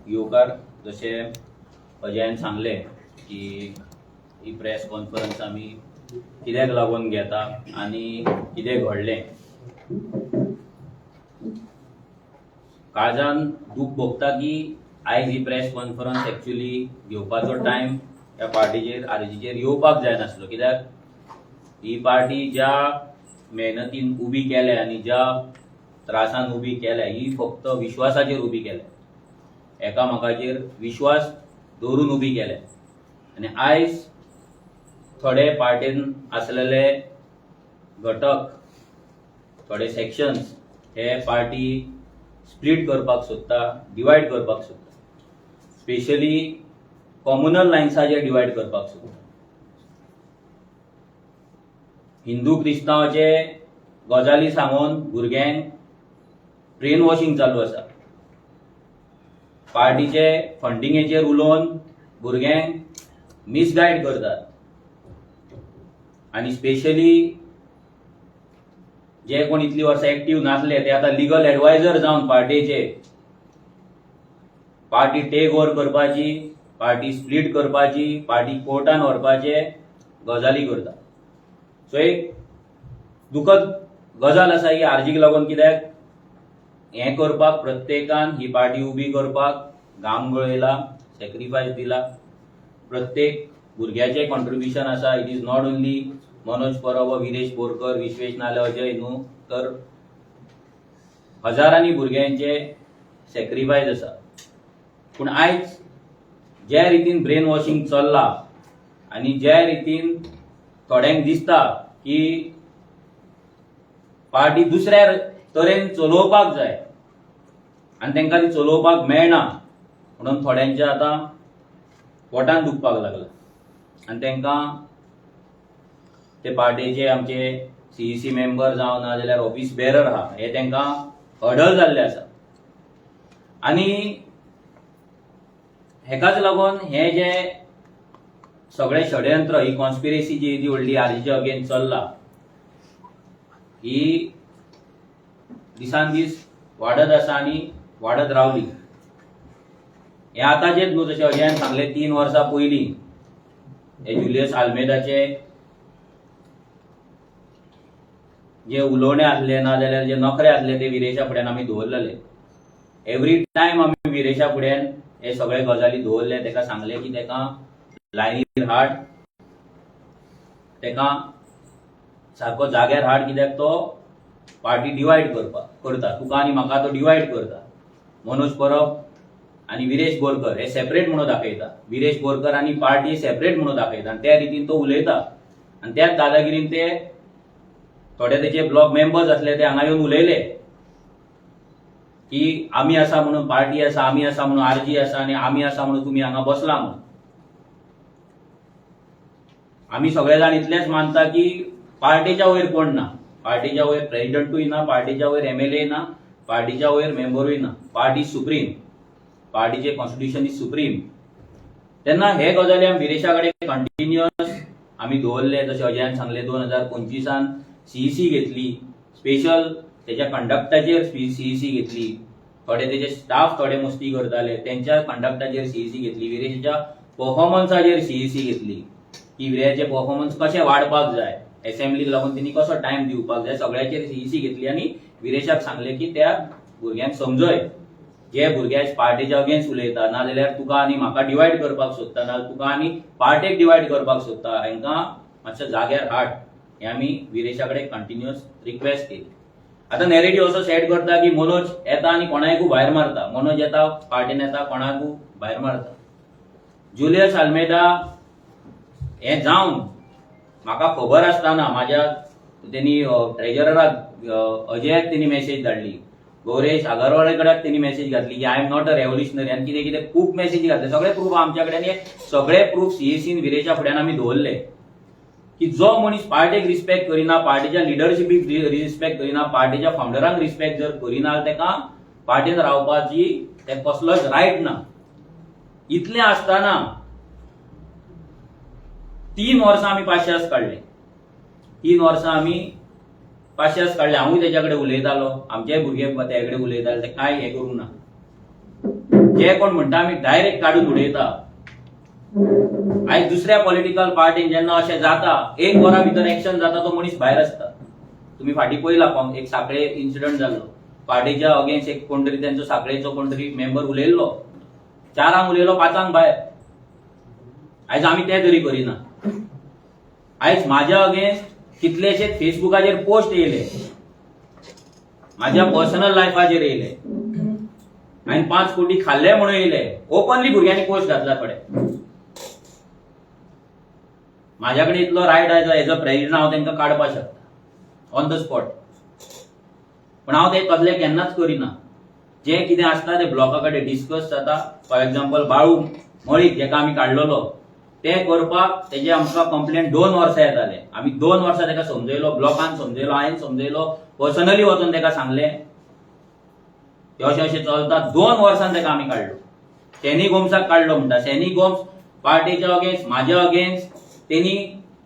येवकार. जशें अजयान सांगलें की ही प्रेस कॉन्फरन्स आमी कित्याक लागून घेता आनी कितें घडलें. काळजान दूख भोगता की आयज ही प्रेस कॉन्फरन्स एक्चुली घेवपाचो टायम ह्या पार्टीचेर, आरजीचेर येवपाक जायनासलो, कित्याक ही पार्टी ज्या मेहनतीन उबी केल्या आनी ज्या त्रासान उबी केल्या, ही फक्त विश्वासाचेर उबी केल्या, एकामेकाचेर विश्वास दवरून उबी केल्या. आनी आयज थोडे पार्टीन आसलेले घटक, थोडे सेक्शन्स हे पार्टी स्प्लीट करपाक सोदता, डिवायड करपाक सोदता, स्पेशली कॉम्युनल लायन्साचेर डिवायड करपाक सोदता. हिंदू क्रिस्तांवाचे गजाली सांगून भुरग्यांक ब्रेन वॉशिंग चालू आसा. पार्टीचे फंडिंगेचेर उलोवन भुरग्यांक मिसगायड करतात आनी स्पेशली जे कोण इतली वर्सां एक्टीव नासले ते आतां लिगल एडवायझर जावन पार्टेचे पार्टी टेक ओवर करपाची, पार्टी स्प्लीट करपाची, पार्टी कोर्टान व्हरपाचे गजाली करता. सो एक दुखद गजाल आसा ही आरजीक लागून, कित्याक हें करपाक प्रत्येकान ही पार्टी उबी करपाक घाम गळयला, सॅक्रिफायस दिला. प्रत्येक भुरग्याचें कॉन्ट्रिब्युशन आसा. It is not only Manoj Parab, Viresh Borkar, Vishwesh नाल्यार अजय न्हू, तर हजारांनी भुरग्यांचे सॅक्रिफायस आसा. पूण आयज ज्या रितीन ब्रेन वॉशिंग चल्ला आनी ज्या रितीन थोड्यांक दिसता की पार्टी दुसऱ्या तरेन चलोवपाक जाय आनी तांकां ती चलोवपाक मेळना म्हणून थोड्यांचे आतां पोटान दुखपाक लागला आनी तांकां ते पार्टेचे आमचे सीईसी मेंबर जावं ना जाल्यार ऑफिस बेरर आहा, हे तांकां हर्डल जाल्ले आसा. आनी हेकाच लागून हे जे सगळे षडयंत्र, ही कॉन्स्पिरसी जी येदी व्हडली आरजीच्या अगेन्स्ट चल्ला, ही दिसान दीस वाडत आसा आनी वाडत रावली. हे आतांचेच न्हू, जशें अजयान सांगलें, 3 वर्सां पयलीं हे जुलियस आल्मेदाचे जे उलोवणे आसले ना जाल्यार जे नखरे आसले, ते विरेशा फुड्यान आमी दवरलेले. एवरी टायम आमी विरेशा फुड्यान हे सगळे गजाली दवरले. ताका सांगले की ताका लायनीर हाड, ताका सारको जाग्यार हाड, कित्याक तो पार्टी डिवायड करपाक करता. तुका आनी म्हाका तो डिवायड करता. मनोज परब आनी विरेश बोरकर हे सेपरेट म्हणून दाखयता, विरेश बोरकर आनी पार्टी सेपरेट म्हणून दाखयता आनी त्या रितीन तो उलयता. आनी त्याच दादागिरीन ते थोडे तेचे ब्लॉक मेंबर्स आसले, ते हांगा येवन उलयले की आमी आसा म्हणून पार्टी आसा, आमी आसा म्हणून आरजी आसा आनी आमी आसा म्हणून तुमी हांगा बसला म्हणून. आमी सगळे जाण इतलेंच मानता की पार्टीच्या वयर कोण ना. पार्टीच्या वयर प्रेसिडेंटूय ना, पार्टीच्या वयर एमएलए ना, पार्टीच्या वयर मेंबरूय ना. पार्टी सुप्रीम, पार्टीचे कॉन्स्टिट्युशन is supreme. तेन्ना हे गजाली आमी विरेशा कडेन कंटिन्युअस आमी दवरले. जशें अजयान सांगले, 2025 सीईसी घेतली, स्पेशल तेच्या कंडक्टाचेर सीईसी घेतली. थोडे तेजे स्टाफ थोडे मस्ती करताले, तेंच्या कंडक्टाचेर सीईसी घेतली. विरेशाच्या परफॉर्मन्साचेर सीईसी घेतली की विरेशाचे परफॉर्मन्स कशें वाडपाक जाय, एसेंब्लीक लागून तेणी कसो टायम दिवपाक जाय, सगळ्याचेर सीईसी घेतली. आनी विरेशाक सांगले की त्या भुरग्यांक समजय, जे भुरगे आयज पार्टीच्या अगेन्स्ट उलयता, नाजाल्यार तुका आनी म्हाका डिवायड करपाक सोदता, नाजाल्यार तुका आनी पार्टेक डिवायड करपाक सोदता, हांकां मातशें जाग्यार हाड. हें आमी विरेशा कडेन कंटिन्युअस रिक्वेस्ट केली. आतां नॅरेटिव्ह असो सेट करता की मनोज येता आनी कोणाकूय भायर मारता, मनोज येता, पार्टीन येता, कोणाकूय भायर मारता. जुलियस आल्मेदा हें जावन म्हाका खबर आसतना म्हाज्या तेणी ट्रेजरराक अजयाक तेणी मेसेज धाडली, गौरेश आगरवाले कडेन तेणी मेसेज घातली की "I am not a revolutionary" आनी कितें कितें खूब मेसेजी घातले. सगळे प्रूफ आमच्या कडेन. हे सगळे प्रूफ सीएसीन विरेशा फुड्यान आमी दवरले की जो मनीस पार्टेक रिस्पेक्ट करिना, पार्टीच्या लिडरशिपीक रिस्पेक्ट करिना, पार्टीच्या फावंडरांक रिस्पेक्ट जर करिना, ताका पार्टीन रावपाची ते कसलोच रायट ना. इतलें आसतना 3 वर्सां आमी पाशियेंस काडले. 3 वर्सां आमी पाशियेंस काडले. हांवूय तेच्या कडेन उलयतालो, आमचेय भुरगे तेजे कडेन उलयताले. ते कांय हें करूंक ना. जे कोण म्हणटा आमी डायरेक्ट काडून उडयता, आयज दुसऱ्या पॉलिटिकल पार्टीन जेन्ना अशें जाता, एक वरा भितर एक्शन जाता, तो मनीस भायर आसता. तुम्ही फाटीं पळयला, एक साखळे इन्सिडंट जाल्लो. पार्टीच्या अगेन्स्ट एक कोण तरी तेंचो साखळेचो कोण तरी मेंबर उलयल्लो, चारांक उलयलो, पांचांक भायर. आयज आमी ते तरी करिना. आयज म्हाज्या अगेन्स्ट कितलेशेच फेसबुकाचेर पोस्ट येयले, माझ्या पर्सनल लायफाचेर येयले, हांवें 5 कोटी खाल्ले म्हणून येयले. ओपनली भुरग्यांनी पोस्ट घातला थोडे. माझ्या कडेन इतलो रायट आसा, एज अ प्रेसिडेंट हांव तांकां काडपाक शकता ऑन the spot, पण हांव ते तसले केन्नाच करिना. जें कितें आसता तें ब्लॉका कडेन डिस्कस जाता. फॉर एग्जाम्पल, बाळू मळीक जेका आमी काडलेलो, ते करपाक तेजे आमकां कंप्लेंट 2 वर्सां येताले. आमी 2 वर्सां ताका समजयलो, ब्लॉकान समजयलो, हांवें समजयलो, पर्सनली वचून ताका सांगलें की अशें अशें चलता. 2 वर्सान ताका आमी काडलो. सॅनी गोम्साक काडलो म्हणटा. सॅनी गोम्स पार्टीच्या अगेन्स्ट, म्हाज्या अगेन्स्ट तेणी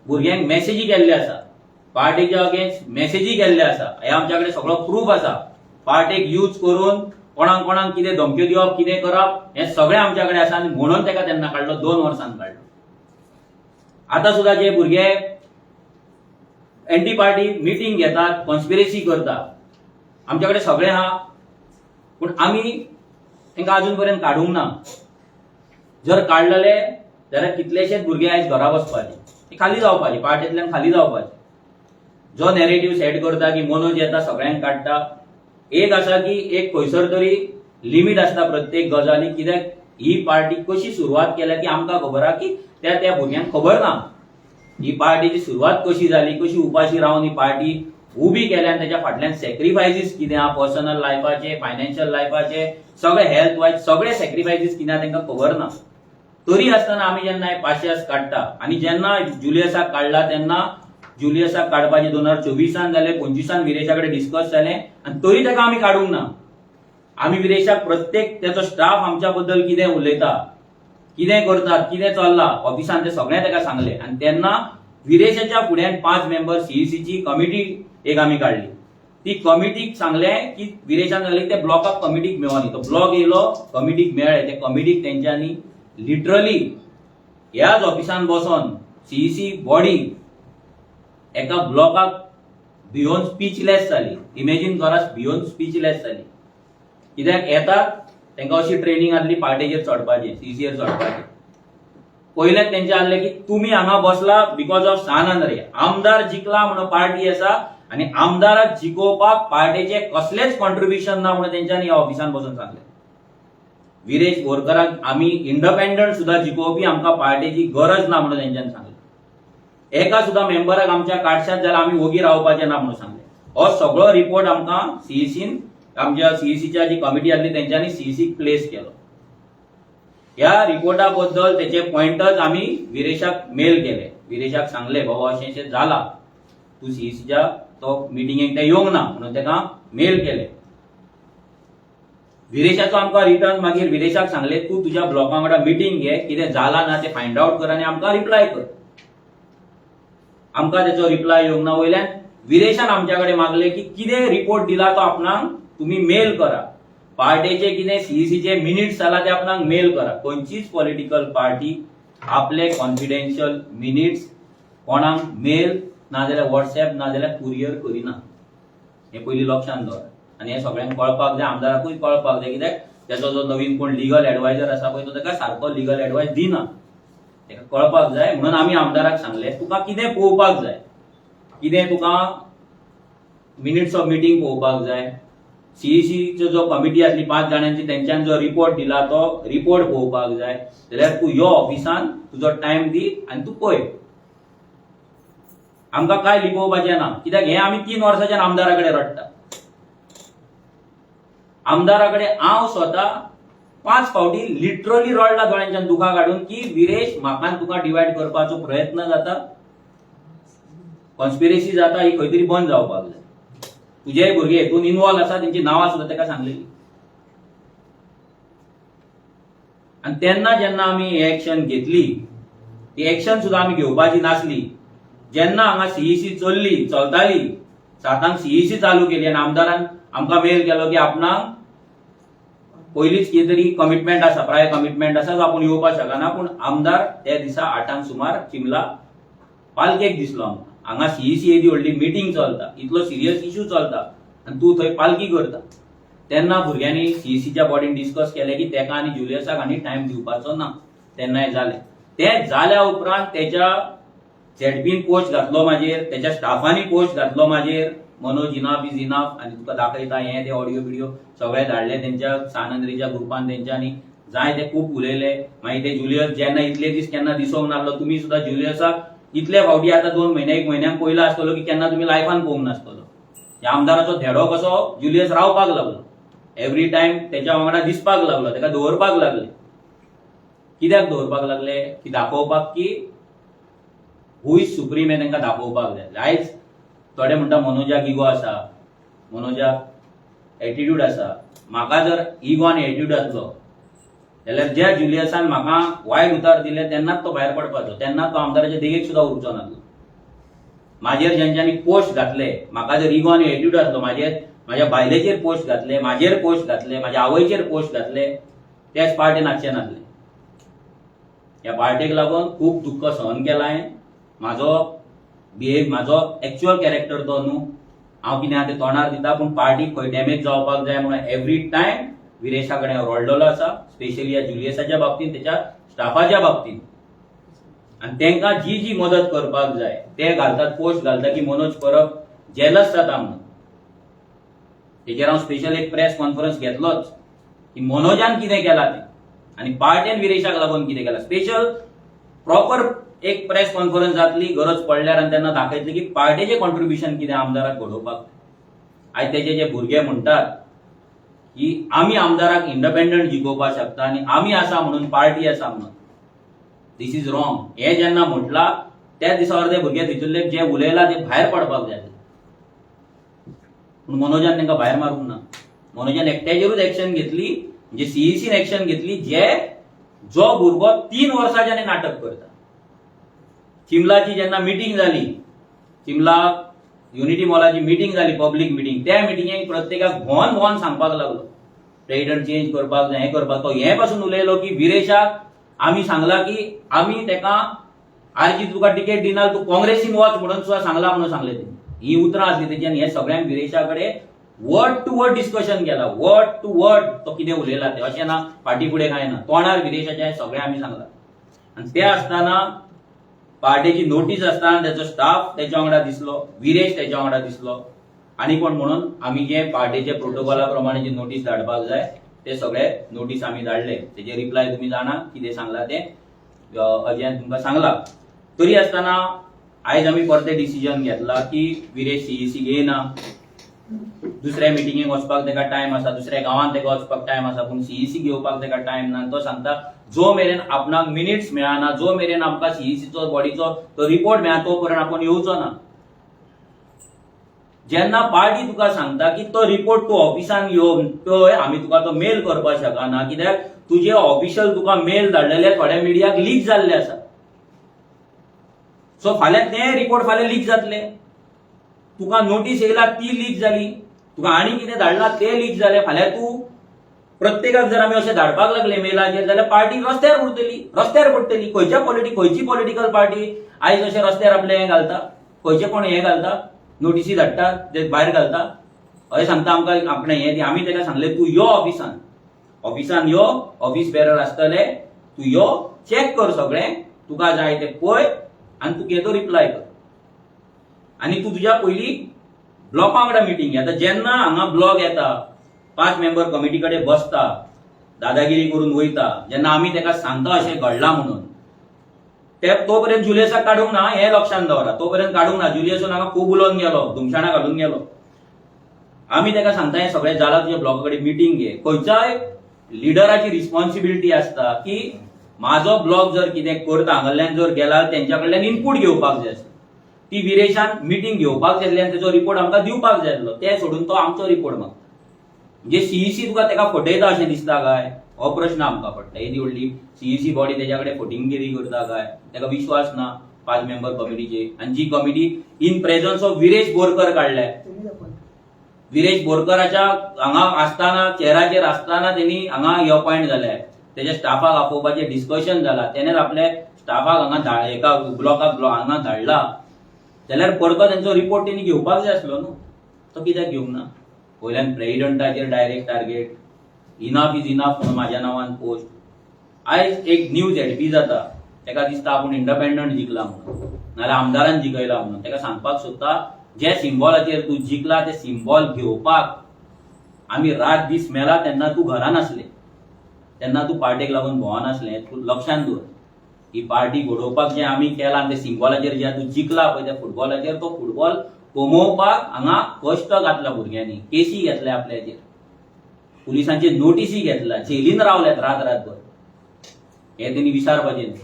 भुरग्यांक मॅसेजी केल्ले आसा, पार्टीच्या अगेन्स्ट मॅसेजी केल्ले आसा. हे आमच्या कडेन सगळो प्रूफ आसा. पार्टीक यूज करून कोणाक कोणाक कितें धमक्यो दिवप, कितें करप, हें सगळें आमच्या कडेन आसा. आनी म्हणून ताका तेन्ना काडलो, 2 वर्सांक काडलो. आतां सुद्दां जे भुरगे एंटी पार्टी मिटींग घेतात, कॉन्स्पिरसी करता, आमच्या कडेन सगळें आहा, पूण आमी तांकां अजून पर्यंत काडूंक ना. जर काडलेले जाल्यार कितलेशेच भुरगे आयज घरा वचपाचे, ते खाली जावपाचे, पार्टेंतल्यान खाली जावपाचे. जो नॅरेटिव्ह सेट करता की मनोज येता, सगळ्यांक काडटा, एक आसा की एक खंयसर तरी लिमीट आसता प्रत्येक गजाली. कित्याक ही पार्टी कशी सुरवात केल्या ती आमकां खबर आहा की त्या त्या भुरग्यांक खबर ना. ही पार्टीची सुरवात कशी जाली, कशी उपाशी रावन ही पार्टी उबी केल्या आनी त्याच्या फाटल्यान सॅक्रिफायसीस कितें आहा, पर्सनल लायफाचे, फायनान्शियल लायफाचे, सगळे हेल्थ वायज सगळे सॅक्रिफायसीस कितें आहा तांकां खबर ना. तरी आसतना आमी जेन्ना हे पाशियेंस काडटा आनी जेन्ना जुलियसाक काडला, तेन्ना जुलियसाक काडपाचे 2024 जाले, 25 विरेशा कडेन डिस्कस जालें आनी तरी ताका आमी काडूंक ना. आमी विरेशाक प्रत्येक तेचो स्टाफ आमच्या बद्दल कितें उलयता, कितें करतात, कितें चल्लां ऑफिसान, ते सगळें ताका सांगलें. आनी तेन्ना विरेशाच्या फुड्यान पांच मेंबर सीईसीची कमिटी एक आमी काडली. ती कमिटीक सांगलें की, विरेशान सांगलें की ते ब्लॉकाक कमिटीक मेळोनी. तो ब्लॉक येयलो, कमिटीक मेळ्ळे. ते कमिटीक तेंच्यांनी लिटरली ह्याच ऑफिसान बसोन सीईसी बॉडी एका ब्लॉकाक भियोन स्पीचलेस जाली. इमेजीन करा, भियोन स्पीचलेस जाली. कित्याक येतात तांकां अशी ट्रेनिंग आसली पार्टेचेर चडपाची, सीईसीचेर चडपाचें. पयलें तेंचें आहलें की तुमी हांगा बसला because of San Andre. आमदार जिखला म्हणून पार्टी आसा आनी आमदाराक जिखोवपाक पार्टेचे कसलेच कॉन्ट्रिब्युशन ना म्हणून तेंच्यांनी ह्या ऑफिसान बसून सांगलें. विरेश बोरकराक आमी इंडिपेंडंट सुद्दां जिखोवपी, आमकां पार्टेची गरज ना म्हणून तेंच्यांनी सांगलें. एका सुद्दां मेंबराक आमच्या काडशात जाल्यार आमी ओगी रावपाचें ना म्हणून सांगलें. हो सगळो रिपोर्ट आमकां सीईसीन, आमच्या सीईसीच्या जी कमिटी आसली तेंच्यांनी सीईसीक प्लेस केलो. ह्या रिपोर्टा बद्दल तेचे पॉयंटर्स आमी विरेशाक मेल केले. विरेशाक सांगले, बाबा, अशें अशें जाला, तूं सीईसीच्या तो मिटिंगेक ते येवंक ना म्हणून ताका मेल केले. विरेशाचो आमकां रिटर्न. मागीर विरेशाक सांगले, तूं तुज्या ब्लॉका वांगडा मिटींग घे, कितें जाला ना तें फायंड आवट कर आनी आमकां रिप्लाय कर. आमकां तेचो रिप्लाय येवंक ना. वयल्यान विरेशान आमच्या कडेन मागले की कितें रिपोर्ट दिला तो आपणाक तुमी मेल करा, पार्टेचे कितें सीईसीचे मिनिट्स जाला ते आपणाक मेल करा. खंयचीच पॉलिटिकल पार्टी आपले कॉन्फिडेन्शियल मिनिट्स कोणाक मेल नाजाल्यार वॉट्सएप नाजाल्यार कुरियर करिना, हें पयलीं लक्षांत दवर. आनी हें सगळ्यांक कळपाक जाय, आमदाराकूय कळपाक जाय. कित्याक तेचो जो नवीन कोण लिगल एडवायजर आसा पळय, तो ताका सारको लिगल एडवायस दिना, ताका कळपाक जाय. म्हणून आमी आमदाराक सांगलें, तुका कितें पळोवपाक जाय, कितें तुका मिनिट्स ऑफ मिटींग पळोवपाक जाय, सीईसीचो जो कमिटी आसली पांच जाणांची, तेंच्यान जो रिपोर्ट दिला तो रिपोर्ट पळोवपाक जाय, जाल्यार तूं यो ऑफिसान, तुजो टायम दी आनी तूं पळय. आमकां कांय लिपोवपाचें ना. कित्याक हें आमी 3 वर्साच्यान आमदारा कडेन रडटा. आमदारा कडेन हांव स्वता पांच फावटी लिटरली रडला, दोळ्यांच्यान दुखां काडून, की विरेश, म्हाका आनी तुका डिवायड करपाचो प्रयत्न जाता, कॉन्स्पिरसी जाता, ही खंय तरी बंद जावपाक जाय. तुजे भुरगे हेतून इन्वॉल्व आसा, तेंची नांवां सुद्दां ताका सांगलेली. आनी तेन्ना जेन्ना आमी ही एक्शन घेतली, ती एक्शन सुद्दां आमी घेवपाची नासली. जेन्ना हांगा सीईसी चल्ली, चलताली, 7 सीईसी चालू केली आनी आमदारान आमकां मेल केलो की आपणाक पयलींच कितें तरी कमिटमेंट आसा, प्रायर कमिटमेंट आसा, जो आपूण येवपाक शकना. पूण आमदार त्या दिसा 8 सुमार चिमला पालकेक दिसलो आमकां. हांगा सीईसी येदी व्हडली मिटींग चलता, इतलो सिरियस इशू चलता आनी तूं थंय पालकी करता. तेन्ना भुरग्यांनी सीईसीच्या बॉडीन डिस्कस केलें की तेका आनी जुलियसाक आनी टायम दिवपाचो ना. तेन्ना हें जालें. तें जाल्या उपरांत तेच्या झेडपीन पोस्ट घातलो म्हाजेर, तेच्या स्टाफांनी पोस्ट घातलो म्हाजेर, मनोज, इनाफ is enough आनी तुका दाखयता, हें ते ऑडियो बिडियो सगळे धाडले तेंच्या सान आंद्रेच्या ग्रुपान. तेंच्यांनी जाय ते खूब उलयले. मागीर ते जुलियस जेन्ना इतले दीस केन्ना दिसोंक नासलो, तुमी सुद्दां जुलियसाक इतले फावटी आतां 2 म्हयने, एक म्हयन्याक पयला आसतलो की केन्ना तुमी लायफान पळोवंक नासतलो. ह्या आमदाराचो धेडो कसो जुलियस रावपाक लागलो, एवरी टायम तेच्या वांगडा दिसपाक लागलो, ताका दवरपाक लागले. कित्याक दवरपाक लागले? की दाखोवपाक की हू is supreme, हें तांकां दाखोवपाक जाय. आयज थोडे म्हणटा मनोजाक इगो आसा, मनोजाक एटिट्यूड आसा. म्हाका जर इगो आनी एटिट्यूड आसलो जाल्यार ज्या जुलियसान म्हाका वायट उतार दिले तेन्नाच तो भायर पडपाचो, तेन्नाच तो आमदाराच्या देगेक सुद्दां उरचो नासलो. म्हाजेर जेंच्यांनी पोस्ट घातले, म्हाका जर इगो आनी एटिट्यूड आसलो, म्हाजेर माझ्या बायलेचेर पोस्ट घातले, म्हाजेर पोस्ट घातले, माझ्या आवयचेर पोस्ट घातले, त्याच पार्टेन आसचे नासले. ह्या पार्टेक लागून खूब दुख्ख सहन केलां हांवें. म्हाजो बिहेव, म्हाजो एक्चुअल कॅरेक्टर तो न्हू. हांव कितें आहा तें तोंडार दिता, पूण पार्टी खंय डॅमेज जावपाक जाय म्हणून एवरी टायम विरेशा कडेन हांव रडलेलो आसा, स्पेशली ह्या जुलियसाच्या बाबतींत, तेच्या स्टाफाच्या बाबतींत. आनी तांकां जी जी मदत करपाक जाय ते घालतात, पोस्ट घालता की मनोज परब जेलस जाता म्हणून. तेजेर हांव स्पेशल एक प्रेस कॉन्फरन्स घेतलोच की मनोजान कितें केलां तें आनी पार्टेन विरेशाक लागून कितें केलां. स्पेशल प्रॉपर एक प्रेस कॉन्फरन्स जातली गरज पडल्यार आनी तेन्ना दाखयतली की पार्टेचें कॉन्ट्रिब्युशन कितें आमदाराक घडोवपाक. आयज तेजे जे भुरगे म्हणटात की आमी आमदाराक इंडिपेंडंट जिखोवपाक शकता आनी आमी आसा म्हणून पार्टी आसा म्हणून, this is wrong. हे जेन्ना म्हटलां त्याच दिसा अर्दे भुरगे थंयसरले जे उलयला ते भायर पडपाक जाय, पूण मनोजान तांकां भायर मारूंक ना. मनोजान एकट्याचेरूच एक्शन घेतली, म्हणजे सीईसीन एक्शन घेतली, जे जो भुरगो 3 वर्सांच्यान नाटक करता. चिमलाची जेन्ना मिटींग जाली, चिमला युनिटी मॉलाची मिटींग जाली, पब्लीक मिटींग, त्या मिटिंगेक प्रत्येकाक भोवन भोवन सांगपाक लागलो प्रेसिडेंट चेंज करपाक जाय, हें करपाक. तो हें पासून उलयलो की विरेशाक आमी सांगला की आमी तेका आरजी तुका तिकेट दिना, तूं काँग्रेसीन वच म्हणून सुद्दां सांगला म्हणून सांगले तेणी. ही उतरां आसली तेची. आनी हे सगळ्यांक विरेशा कडेन वर्ड टू वर्ड डिस्कशन केला, वर्ड टू वर्ड तो कितें उलयला तें, अशें ना फाटी फुडें कांय ना. तोंडार विरेशाचें सगळें आमी सांगलां. आनी ते आसतना पार्टेची नोटीस आसतना तेचो स्टाफ तेच्या वांगडा दिसलो, विरेश तेच्या वांगडा दिसलो आनी कोण म्हणून आमी जे पार्टेचे प्रोटोकॉला प्रमाणे जे नोटीस धाडपाक जाय ते सगळे नोटीस आमी धाडले. तेजे रिप्लाय तुमी जाणा कितें सांगला तें, अजयान तुमकां सांगला. तरी आसतना आयज आमी परते डिसिजन घेतला की विरेश सीईसी घेयना. दुसऱ्या मिटिंगेक वचपाक ताका टायम आसा, दुसऱ्या गांवांत ताका वचपाक टायम आसा, पूण सीईसी घेवपाक ताका टायम ना. तो सांगता जो मेरेन आपणाक मिनिट्स मेळना, जो मेरेन आमकां सीईसीचो बॉडीचो तो रिपोर्ट मेळना, तो पर्यंत आपूण येवचो ना. जेन्ना पार्टी तुका सांगता की तो रिपोर्ट तूं ऑफिसान येवन पळय, आमी तुका तो मेल करपाक शकना, कित्याक तुजे ऑफिशियल तुका मेल धाडलेले थोड्या मिडियाक लीक जाल्ले आसा. सो फाल्यां ते रिपोर्ट फाल्यां लीक जातले. तुका नोटीस येयला ती लीक जाली, तुका आनी कितें धाडला ते लीक जाले. फाल्यां तूं प्रत्येकाक जर आमी अशें धाडपाक लागले मेलाचेर जाल्यार पार्टी रस्त्यार उरतली, रस्त्यार पडटली. खंयच्या पॉलिटी खंयची पॉलिटिकल पार्टी आयज अशें रस्त्यार आपलें हें घालता? खंयचे कोण हें घालता, नोटीसी धाडटा, ते भायर घालता, अशें सांगता आमकां आपणें हें. आमी ताका सांगलें तूं यो ऑफिसान, ऑफिसान यो, ऑफिस बेरर आसतले, तूं यो, चॅक कर सगळें, तुका जाय तें पळय आनी तूं कितें तो रिप्लाय कर आनी तूं तुज्या पयलीं ब्लॉका वांगडा मिटींग घे. आतां जेन्ना हांगा ब्लॉक येता, 5 मेंबर कमिटी कडेन बसता, दादागिरी करून वयता, जेन्ना आमी ताका सांगता अशें घडलां म्हणून, ते तो पर्यंत जुलियसाक काडूंक ना हें लक्षांत दवरा. तो पर्यंत काडूंक ना. जुलियसून हांगा खूब उलोवन गेलो, धुमशाणां घालून गेलो. आमी ताका सांगता हें सगळें जालां, तुज्या ब्लॉका कडेन मिटींग घे. खंयच्याय लिडराची रिस्पॉन्सिबिलिटी आसता की माझो ब्लॉक जर कितें करता, हांगासरल्यान जर गेला तेंच्या कडल्यान इनपूट घेवपाक जाय आसलो. ती विरेशान मिटींग घेवपाक जाय आसली आनी तेजो रिपोर्ट आमकां दिवपाक जाय आसलो. ते सोडून तो आमचो रिपोर्ट मागता. म्हणजे सीईसी तुका तेका फटयता अशें दिसता काय, हो प्रश्न आमकां पडटा. येदी व्हडली सीईसी बॉडी तेच्या कडेन फटिंगगिरी करता काय, तेका विश्वास ना 5 मेंबर कमिटीचे. आनी जी committee in presence of Viresh Borkar काडल्या, विरेश बोरकराच्या हांगा आसतना, चेराचेर आसतना तेणी हांगा हे अपॉयंट जाले. तेच्या स्टाफाक आपोवपाचें डिस्कशन जाला, तेणेच आपल्या स्टाफाक हांगा एका ब्लॉकाक हांगा धाडला जाल्यार परतो तेंचो रिपोर्ट तेणी घेवपाक जाय आसलो न्हू, तो कित्याक घेवंक ना? वयल्यान प्रेसिडेंटाचेर direct target, enough is enough म्हणून माझ्या नांवान पोस्ट. आयज एक न्यूज झेडपी जाता, तेका दिसता आपूण इंडिपेंडंट जिखला म्हणून, नाजाल्यार आमदारान जिखयला म्हणून. तेका सांगपाक सोदता, जे सिम्बॉलाचेर तूं जिखला ते सिम्बॉल घेवपाक आमी रात दीस मेला तेन्ना तूं घरान आसले, तेन्ना तूं पार्टेक लागून भोंवनासलें. तूं लक्षांत दवर, ही पार्टी घडोवपाक जें आमी केलां ते सिम्बॉलाचेर जे तूं जिखला पळय त्या फुटबॉलाचेर, तो फुटबॉल कमोवपाक हांगा कश्ट घातला भुरग्यांनी, केसी घेतल्या आपल्याचेर, पुलिसांचे नोटीसी घेतल्या, जेलीन रावल्यात रात रातभर. हे तेणी विसारपाचें न्ही.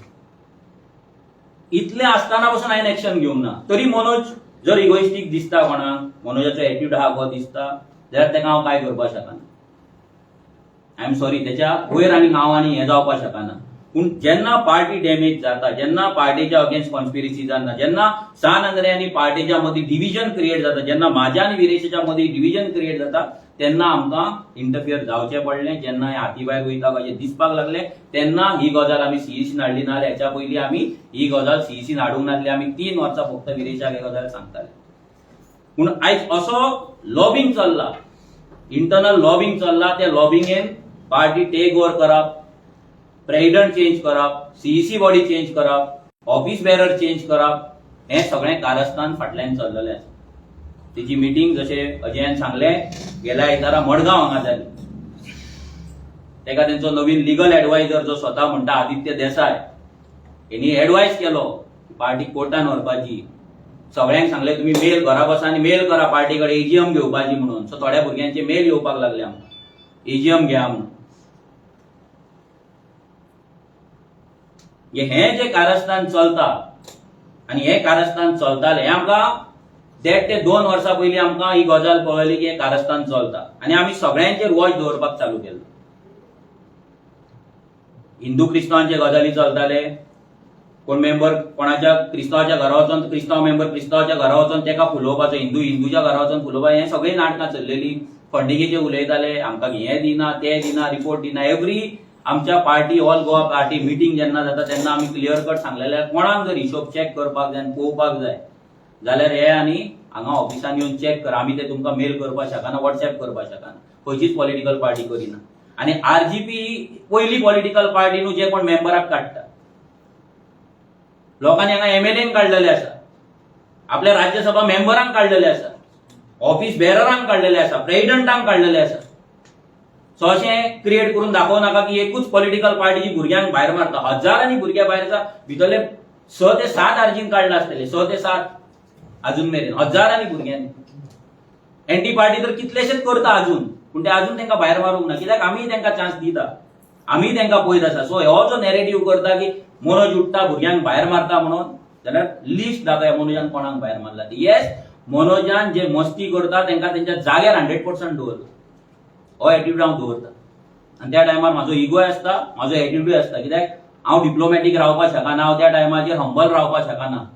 इतलें आसतना पसून हांवें एक्शन घेवंक ना. तरी मनोज जर इगोइस्टीक दिसता कोणाक, मनोजाचो एटिट्यूड आहा गो दिसता जाल्यार ताका हांव कांय करपाक शकना. I am sorry, त्याच्या वयर आनी हांव आनी हें जावपाक शकना. पूण जेन्ना पार्टी डॅमेज जाता, जेन्ना पार्टीच्या अगेन्स्ट कॉन्स्पिरसी जाता, जेन्ना सान आंद्रे आनी पार्टीच्या मदीं डिविजन क्रिएट जाता, जेन्ना म्हाज्या आनी विरेशाच्या मदीं डिविजन क्रिएट जाता, तेन्ना आमकां इंटरफियर जावचें पडलें. जेन्ना हे हाती भायर वयता कशें दिसपाक लागलें, तेन्ना ही गजाल आमी सीईसीन हाडली. ना जाल्यार हेच्या पयलीं आमी ही गजाल सीईसीन हाडूंक नासली. आमी 3 वर्सां फक्त विरेशाक ही गजाल सांगताले. पूण आयज असो लॉबिंग चल्ला, इंटरनल लॉबिंग चल्ला. त्या लॉबिंगेन पार्टी टेक ओवर करप, प्रेसिडंट चेंज करप, सीईसी बॉडी चेंज करप, ऑफिस बेरर चेंज करप, हें सगळें कारस्थान फाटल्यान चल्लेलें आसा. तेची मिटींग, जशें अजयान सांगलें, गेल्या आयतारा मडगांव हांगा जाली. तेका तेंचो नवीन लिगल एडवायझर, जो स्वता म्हणटा आदित्य देसाय, हेणी एडवायज केलो पार्टी कोर्टान व्हरपाची. सगळ्यांक सांगलें, तुमी मेल घरा बसा आनी मेल करा पार्टी कडेन एजीएम घेवपाची म्हणून. सो थोड्या भुरग्यांचे मेल येवपाक लागले आमकां, एजीएम घ्या म्हणून. हें जें कारस्थान चलता आनी हें कारस्थान चलतालें, हें आमकां 1.5 ते 2 वर्सां पयलीं आमकां ही गजाल कळ्ळी की हें कारस्थान चलता आनी आमी सगळ्यांचेर वॉच दवरपाक चालू केलो. हिंदू क्रिस्तांवांचे गजाली चलताले. कोण मेंबर कोणाच्या क्रिस्तांवाच्या घरा वचोन, क्रिस्तांव मेंबर क्रिस्तांवाच्या घरा वचोन तेका फुलोवपाचो, हिंदू हिंदूच्या घरा वचोन फुलोवपाचो, हें सगळीं नाटकां चल्लेली. फंडिंगेचे उलयताले, आमकां हें दिना, तें दिना, रिपोर्ट दिना. एवरी आमच्या party, all Goa party meeting जेन्ना जाता, तेन्ना आमी क्लियर कट सांगलेले, कोणाक जर हिशोब चॅक करपाक जाय आनी पळोवपाक जाय जाल्यार हे आनी हांगा ऑफिसान येवन चॅक कर. आमी ते तुमकां मेल करपाक शकना, वॉट्सॅप करपाक शकना. खंयचीच पॉलिटिकल पार्टी करिना आनी आरजीपी पयली पॉलिटिकल पार्टी न्हू जे कोण मेंबराक काडटा. लोकांनी हांगा एमएलएन काडलेले आसा, आपल्या राज्यसभा मेंबरांक काडलेले आसा, ऑफिस बेररांक काडलेले आसा, प्रेसिडंटांक काडलेले आसा. सो अशें क्रिएट करून दाखोवं नाका की एकूच पॉलिटिकल पार्टी भुरग्यांक भायर मारता. हजारांनी भुरगे भायर आसा. भितरले 6 ते 7 आरजीन काडला आसतले, 6 ते 7 अजून मेरेन हजारांनी भुरग्यांनी. एनटी पार्टी तर कितलेशेच करता अजून, पूण ते अजून तांकां भायर मारूंक ना, कित्याक आमी तांकां चान्स दिता, आमी तांकां पळयत आसा. सो हो जो नॅरेटिव्ह करता की मनोज उठ्ठा भुरग्यांक भायर मारता म्हणून, जाल्यार लिस्ट दाखया मनोजान कोणाक भायर मारला ती. येस, मनोजान जे मस्ती करता तांकां तेंच्या जाग्यार 100% दवरला. हो एटिट्यूड हांव दवरता आनी त्या टायमार म्हाजो इगोय आसता, म्हाजो एटिट्यूडय आसता, कित्याक हांव डिप्लोमॅटीक रावपाक शकना, हांव त्या टायमाचेर हंबल रावपाक शकना.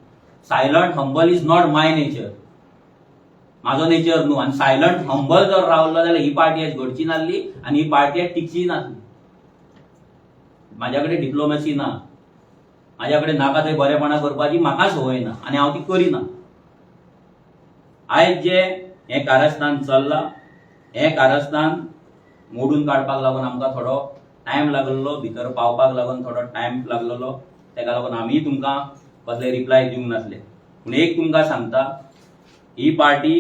Silent, humble is not my nature. म्हाजो नेचर न्हू. आनी सायलंट हंबल जर रावलो जाल्यार ही पार्टी आयज घडची नासली आनी ही पार्टी आयज टिकची नासली. म्हाज्या कडेन डिप्लोमॅसी ना. म्हाज्या कडेन नाका थंय बरेपणां करपाची म्हाका संवय ना आनी हांव ती करिना. आयज जे हें कारस्थान चल्लां, हें कारस्थान मोडून काडपाक लागून आमकां थोडो टायम लागलेलो, भितर पावपाक लागून थोडो टायम लागलेलो. तेका लागून आमी तुमकां कसले रिप्लाय दिवंक नासले. पूण एक तुमकां सांगता, ही पार्टी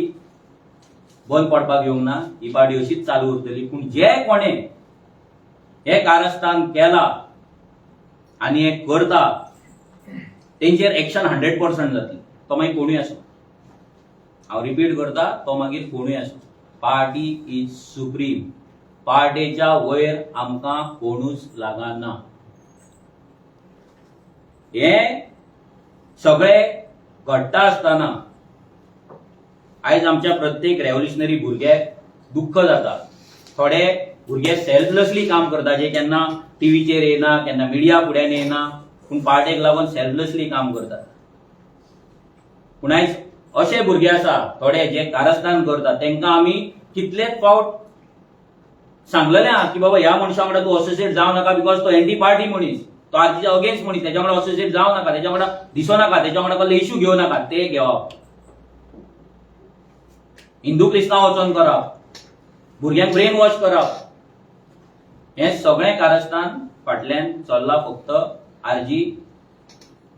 बंद पडपाक येवंक ना. ही पार्टी अशीच चालू उरतली. पूण जे कोणे हे कारस्थान केला आनी हे करता, तेंचेर एक्शन 100% जातली. तो मागीर कोणूय आसूं. हांव रिपीट करता, तो मागीर कोणूय आसूं. Party is supreme. पार्टेच्या वयर आमकां कोणूच लागना. हे सगळे घडटा आसतना आयज आमच्या प्रत्येक रेव्होल्युशनरी भुरग्याक दुख्ख जाता. थोडे भुरगे सेल्फलेसली काम करता, जे केन्ना टीव्हीचेर येना, केन्ना मिडिया फुड्यान येना, पूण पार्टेक लागून सेल्फलेसली काम करतात. पूण आयज अशे भुरगे आसा थोडे जे कारस्थान करतात. तांकां आमी कितलेच फावट सांगलेलें आहा की बाबा, ह्या मनशा वांगडा तूं असोसिएट जावं नाका, because तो एंटी पार्टी मनीस, तो आरजीच्या अगेन्स्ट मनीस. तेच्या वांगडा असोसिएट जावं नाका, तेच्या वांगडा दिसो नाका, तेच्या वांगडा कसले इश्यू घेवं नाका. ते घेवप, हिंदू क्रिस्तांव वचोन करप, भुरग्यांक ब्रेन वॉश करप, हें सगळें कारस्थान फाटल्यान चल्लां. फक्त आरजी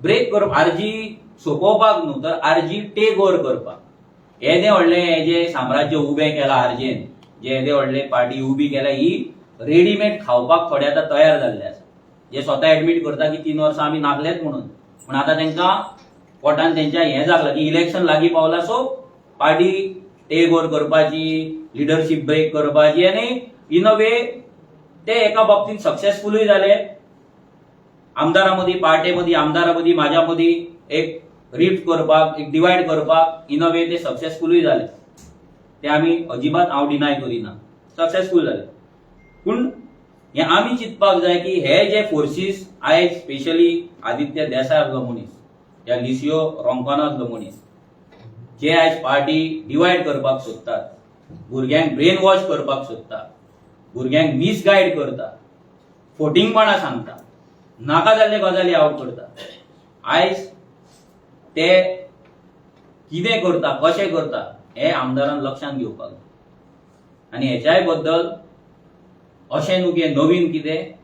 ब्रेक करप, आरजी सोंपोवपाक न्हू, तर आरजी टेक ओवर करपाक. येदें व्हडलें हें जें साम्राज्य उबें केलां आरजीन, जे येदें व्हडलें पार्टी उबी केल्या, ही रेडीमेड खावपाक थोडे आतां तयार जाल्ले आसा, जे स्वता एडमीट करता की 3 वर्सां आमी नागलेच म्हणून. पूण आतां तांकां पोटान तेंच्या हें जागलां की इलेक्शन लागीं पावलां, सो पार्टी टेक ओवर करपाची, लिडरशीप ब्रेक करपाची. आनी इन अ वे ते एका बाबतींत सक्सेसफुलूय जाले. आमदारा मदीं, पार्टे मदीं, आमदारा मदीं, म्हाज्या मदीं एक रिफ्ट करपाक, एक डिवायड करपाक इन अ वे ते सक्सेसफुलूय जाले. ते आमी अजिबात हांव डिनाय करिना, सक्सेसफूल जाले. पूण हें आमी चिंतपाक जाय की हे जे फोर्सीस आयज स्पेशली आदित्य देसाय आसलो मनीस या लिसियो रोंकानो आसलो मनीस जे आयज पार्टी डिवायड करपाक सोदतात, भुरग्यांक ब्रेन वॉश करपाक सोदता, भुरग्यांक मिसगायड करता, फोटिंगपणां सांगता, नाका जाल्ले गजाली आवट करता, आयज ते कितें करता कशें करता हें आमदारान लक्षांत घेवपाक जाय. आनी हेच्याय बद्दल अशें न्हू की हें नवीन कितें,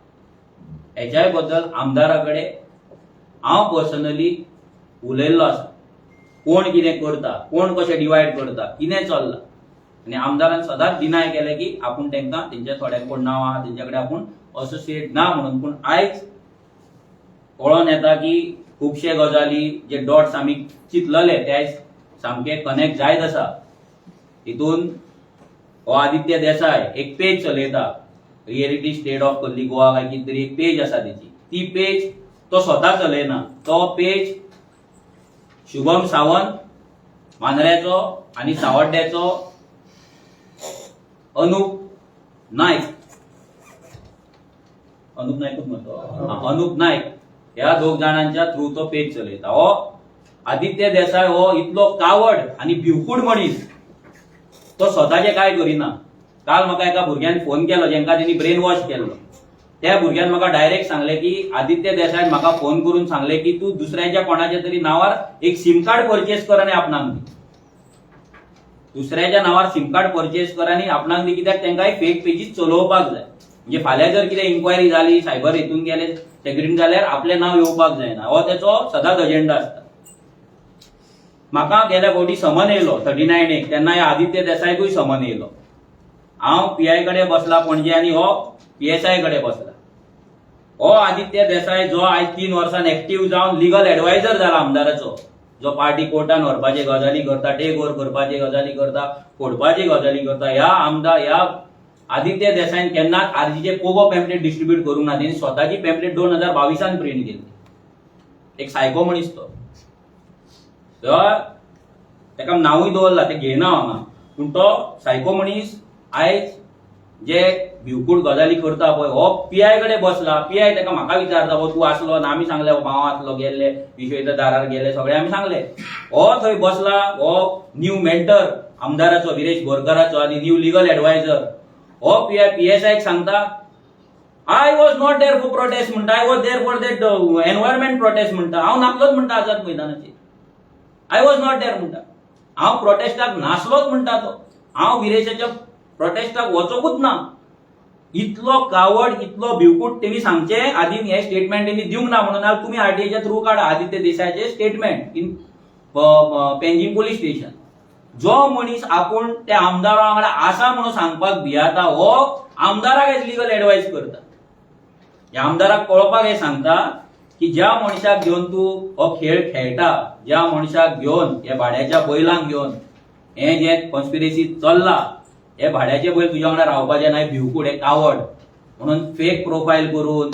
हेच्याय बद्दल आमदारा कडेन हांव पर्सनली उलयल्लो आसा. कोण कितें करता, कोण कशें डिवायड करता, कितें चल्लां. आनी आमदारान सदांच डिनाय केलें की आपूण तांकां तेंच्या थोड्यांक कोण नांव आहा तेंच्या कडेन आपूण असोसिएट ना म्हणून. पूण आयज कळोन येता की खुबशे गजाली जे डॉट्स आमी चिंतलेले ते आयज सामके कनेक्ट जायत आसा. हितून हो आदित्य देसाय एक पेज चलयता, रियलिटी स्टेट ऑफ कल्ली गोवा काय कितें तरी एक पेज आसा तेची. ती पेज तो स्वता चलयना, तो पेज शुभम सावंत मांद्र्याचो आनी सावड्ड्याचो अनुप नायक, अनुप नायकूच म्हणतो, हा, अनुप नायक ह्या दोग जाणांच्या थ्रू तो पेज चलयता. हो आदित्य देसाय हो इतलो कावड आनी भिवकूड मनीस, तो स्वताचे काय करिना. काल म्हाका एका भुरग्यान फोन केलो जेंका तेणी ब्रेन वॉश केल्लो. त्या भुरग्यान म्हाका डायरेक्ट सांगलें की आदित्य देसायन म्हाका फोन करून सांगलें की तूं दुसऱ्याच्या कोणाच्या तरी नांवार एक सिम कार्ड परचेस कर आनी आपणाक दी. दुसऱ्याच्या नांवार सिम कार्ड परचेस कर आनी आपणाक दी, कित्याक तांकां फेक पेजीस चलोवपाक जाय. म्हणजे फाल्यां जर कितें इन्क्वायरी जाली, सायबर हितून गेले सेक्युरिटी जाल्यार आपलें नांव येवपाक जायना. हो तेचो सदांच अजेंडा आसता. म्हाका गेल्या फावटी समन येयलो 39 एक, तेन्ना ह्या आदित्य देसायकूय समन येयलो. हांव पीआय कडेन बसला पणजे आनी हो पीएसआय कडेन बसला. हो आदित्य देसाय जो आयज 3 वर्सान एक्टीव जावन लिगल एडवायझर जाला आमदाराचो, जो पार्टी कोर्टान व्हरपाचे गजाली करता, टेक ओवर करपाचे गजाली करता, फोडपाची गजाली करता, ह्या आमदार ह्या आदित्य देसायन केन्नाच आरजीचे पोगो पॅम्पलेट डिस्ट्रीब्यूट करूंक ना. तेणी स्वताची पॅम्पलेट 2022 प्रिंट केली. एक सायको मनीस तो. ताका नांवूय दवरला ते घेयना हांगा, पूण तो सायको मनीस आयज जे भिवकूट गजाली करता पळय, हो पीआय कडेन बसला. पीआय ताका म्हाका विचारता, हो तूं आसलो ना? आमी सांगले, हांव आसलो, गेल्ले विश्वेच्या दारार गेले, सगळे आमी सांगले. हो थंय बसला, हो न्यू मेंटर आमदाराचो विरेश बोरकाराचो आनी न्यू लिगल एडवायझर, हो पीआय पीएसआयक सांगता, "I was not there for protest" म्हणटा. "I was there for that environment protest" म्हणटा. "हांव नासलोच" म्हणटा आझाद मैदानाचेर. "I was not there" म्हणटा. "हांव प्रोटेस्टाक नासलोच" म्हणटा तो. "हांव विरेशाच्या प्रोटेस्टाक वचोकूच ना." इतलो कावड, इतलो भिवकूट. तेणी सांगचे आदी हे स्टेटमेंट तेणी दिवंक ना म्हणून आज तुमी आरटीआयच्या थ्रू काडा Aditya देसायाचे statement in Panjim police station. जो मनीस आपूण त्या आमदारा वांगडा आसा म्हणून सांगपाक भियाता, हो आमदाराक एज लिगल एडवायस करता. ह्या आमदाराक कळपाक हे सांगता की ज्या मनशाक घेवन तूं हो खेळ खेळटा, ज्या मनशाक घेवन, ह्या भाड्याच्या बैलांक घेवन हे जे कॉन्स्पिरसी चल्ला, हे भाड्याचे बैल तुज्या वांगडा रावपाचे ना. भिवकूड, हे कावड म्हणून फेक प्रोफायल करून,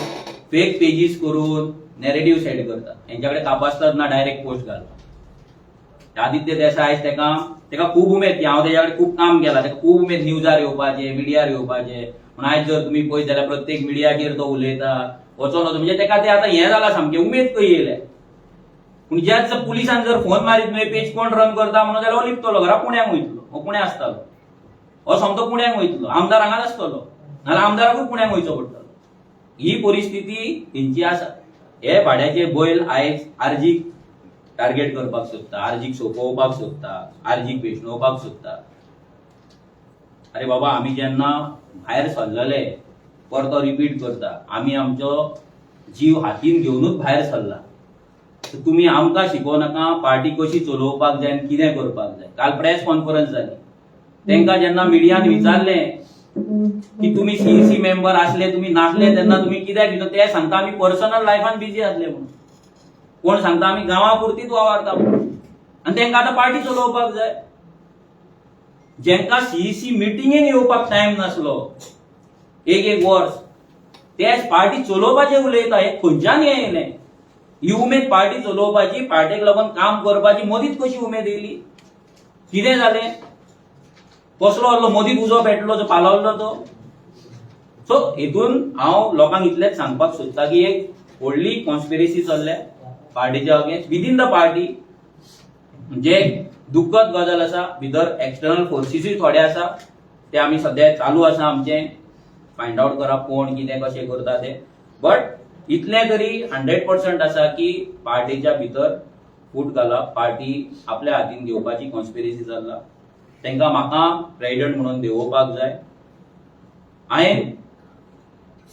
फेक पेजीस करून नॅरेटिव्ह सेट करता. हेंच्या कडेन कापास्ताद ना डायरेक्ट पोस्ट घालपाक. आदित्य देसाय आयज तेका खूब उमेद की हांव तेज्या कडेन खूब काम केलां. तेका खूब उमेद न्यूजार येवपाचे, मिडियार येवपाचे. पूण आयज जर तुमी पळयत जाल्यार प्रत्येक मिडियाचेर तो उलयता, वचोन वचोन. म्हणजे तेका ते आतां हें जालां, सामकें उमेद खंय येयल्या. पूण ज्या दिसा पुलिसान जर फोन मारीत न्हय पेज कोण रन करता म्हणून, जाल्यार हो लिपतलो, घरा पुण्याक वयतलो. हो पुण्या आसतालो, हो सोमतो पुण्याक वयतलो. आमदार हांगाच आसतलो, नाजाल्यार आमदाराकूय पुण्याक वयचो पडटलो. ही परिस्थिती तेंची आसा. हे भाड्याचे बैल आयज आरजीक टार्गेट करपाक सोदता, आरजीक सोपोवपाक सोदता, आरजीक वेंचणोवपाक सोदता. अरे बाबा, आमी जेन्ना भायर सरलेले, परतो रिपीट करता, आमी आमचो जीव हातीन घेवनूच भायर सरला. तर तुमी आमकां शिकोवं नाका पार्टी कशी चलोवपाक जाय आनी कितें करपाक जाय. काल प्रेस कॉन्फरन्स जाली, तांकां जेन्ना मिडियान विचारलें की तुमी सीईसी मेंबर आसले, तुमी नासले, तेन्ना तुमी कित्याक कितें, ते सांगता आमी पर्सनल लायफान बिजी आसले म्हणून. कोण सांगता आमी गांवा पुरतीच वावरता म्हणून. आनी तांकां आतां पार्टी चलोवपाक जाय. जेंका सीईसी मिटिंगेक येवपाक टायम नासलो एक एक वर्स, तेच पार्टी चलोवपाचें उलयता. हे खंयच्यान हें येयलें ही उमेद पार्टी चलोवपाची, पार्टेक लागून काम करपाची मदींच कशी उमेद येयली? कितें जालें? कसलो आहलो मदींच उजो पेटलो, जो पालवल्लो तो? सो हितून हांव लोकांक इतलेंच सांगपाक सोदता की एक व्हडली कॉन्स्पिरसी चल्ल्या पार्टीच्या अगेन्स्ट विदीन the party. म्हणजे दुःखद गजाल आसा, भितर एक्सटर्नल फोर्सीसूय थोडे आसा, ते आमी सद्या चालू आसा आमचें फायंड आवट करप कोण कितें कशें करता ते. बट इतलें तरी 100% आसा की पार्टीच्या भितर फूट घाला, पार्टी आपल्या हातीन घेवपाची कॉन्स्पिरसी चल्ला. तांकां म्हाका प्रेजिडंट म्हणून देंवोवपाक जाय. हांवें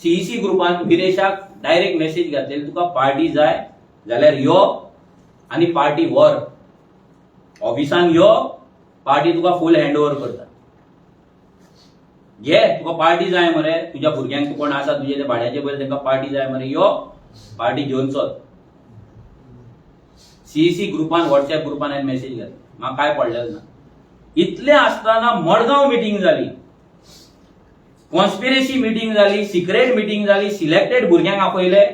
सीईसी ग्रुपान विरेशाक डायरेक्ट मेसेज घातलेली, तुका पार्टी जाय जाल्यार यो आनी पार्टी व्हर, ऑफिसान यो, पार्टी तुका फूल हँड ओवर करता. घे, तुका पार्टी जाय मरे, तुज्या भुरग्यांक कोण आसा तुजे ते भाड्याचे पयर तांकां पार्टी जाय मरे, यो पार्टी घेवन चल. सीईसी ग्रुपान व्हॉट्सॅप ग्रुपान हांवें मेसेज घातली, म्हाका काय पडलेलें ना. इतलें आसतना मडगांव मिटींग जाली, कॉन्स्पिरसी मिटींग जाली, सिक्रेट मिटींग जाली, सिलेक्टेड भुरग्यांक आपयले.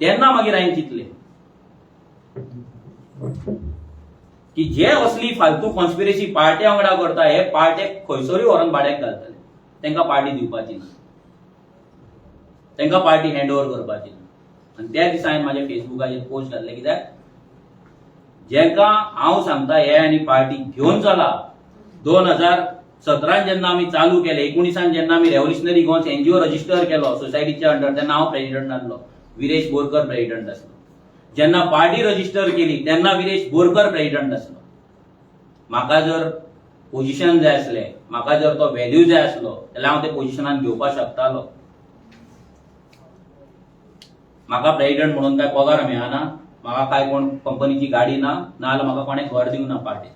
तेन्ना मागीर हांवें चिंतलें की जे असली फालतू कॉन्स्पिरसी पार्ट्या वांगडा करता, हे पार्टे खंयसरूय व्हरोन भाड्याक घालतले, तांकां पार्टी दिवपाची ना, तांकां पार्टी हँड ओवर करपाची ना. आनी त्या दिसा हांवें म्हाज्या फेसबुकाचेर पोस्ट घातले, कित्याक जेका हांव सांगता हे आनी पार्टी घेवन चला. 2017 जेन्ना आमी चालू केले, 19 जेन्ना आमी रेव्होल्युशनरी गोवन्स एनजीओ रजिस्टर केलो सोसायटीच्या अंडर, तेन्ना हांव प्रेजिडंट आसलो, विरेश बोरकर प्रेजिडंट आसलो. जेन्ना पार्टी रजिस्टर केली तेन्ना विरेश बोरकर प्रेजिडंट आसलो. म्हाका जर पोजिशन जाय आसलें, म्हाका जर तो व्हॅल्यू जाय आसलो जाल्यार हांव ते पोजिशनान घेवपाक शकतालो. म्हाका प्रेजिडंट म्हणून काय पगार मेळना, म्हाका काय कोण कंपनीची गाडी ना, नाजाल्यार म्हाका कोणें घर दिवंक ना पार्टी.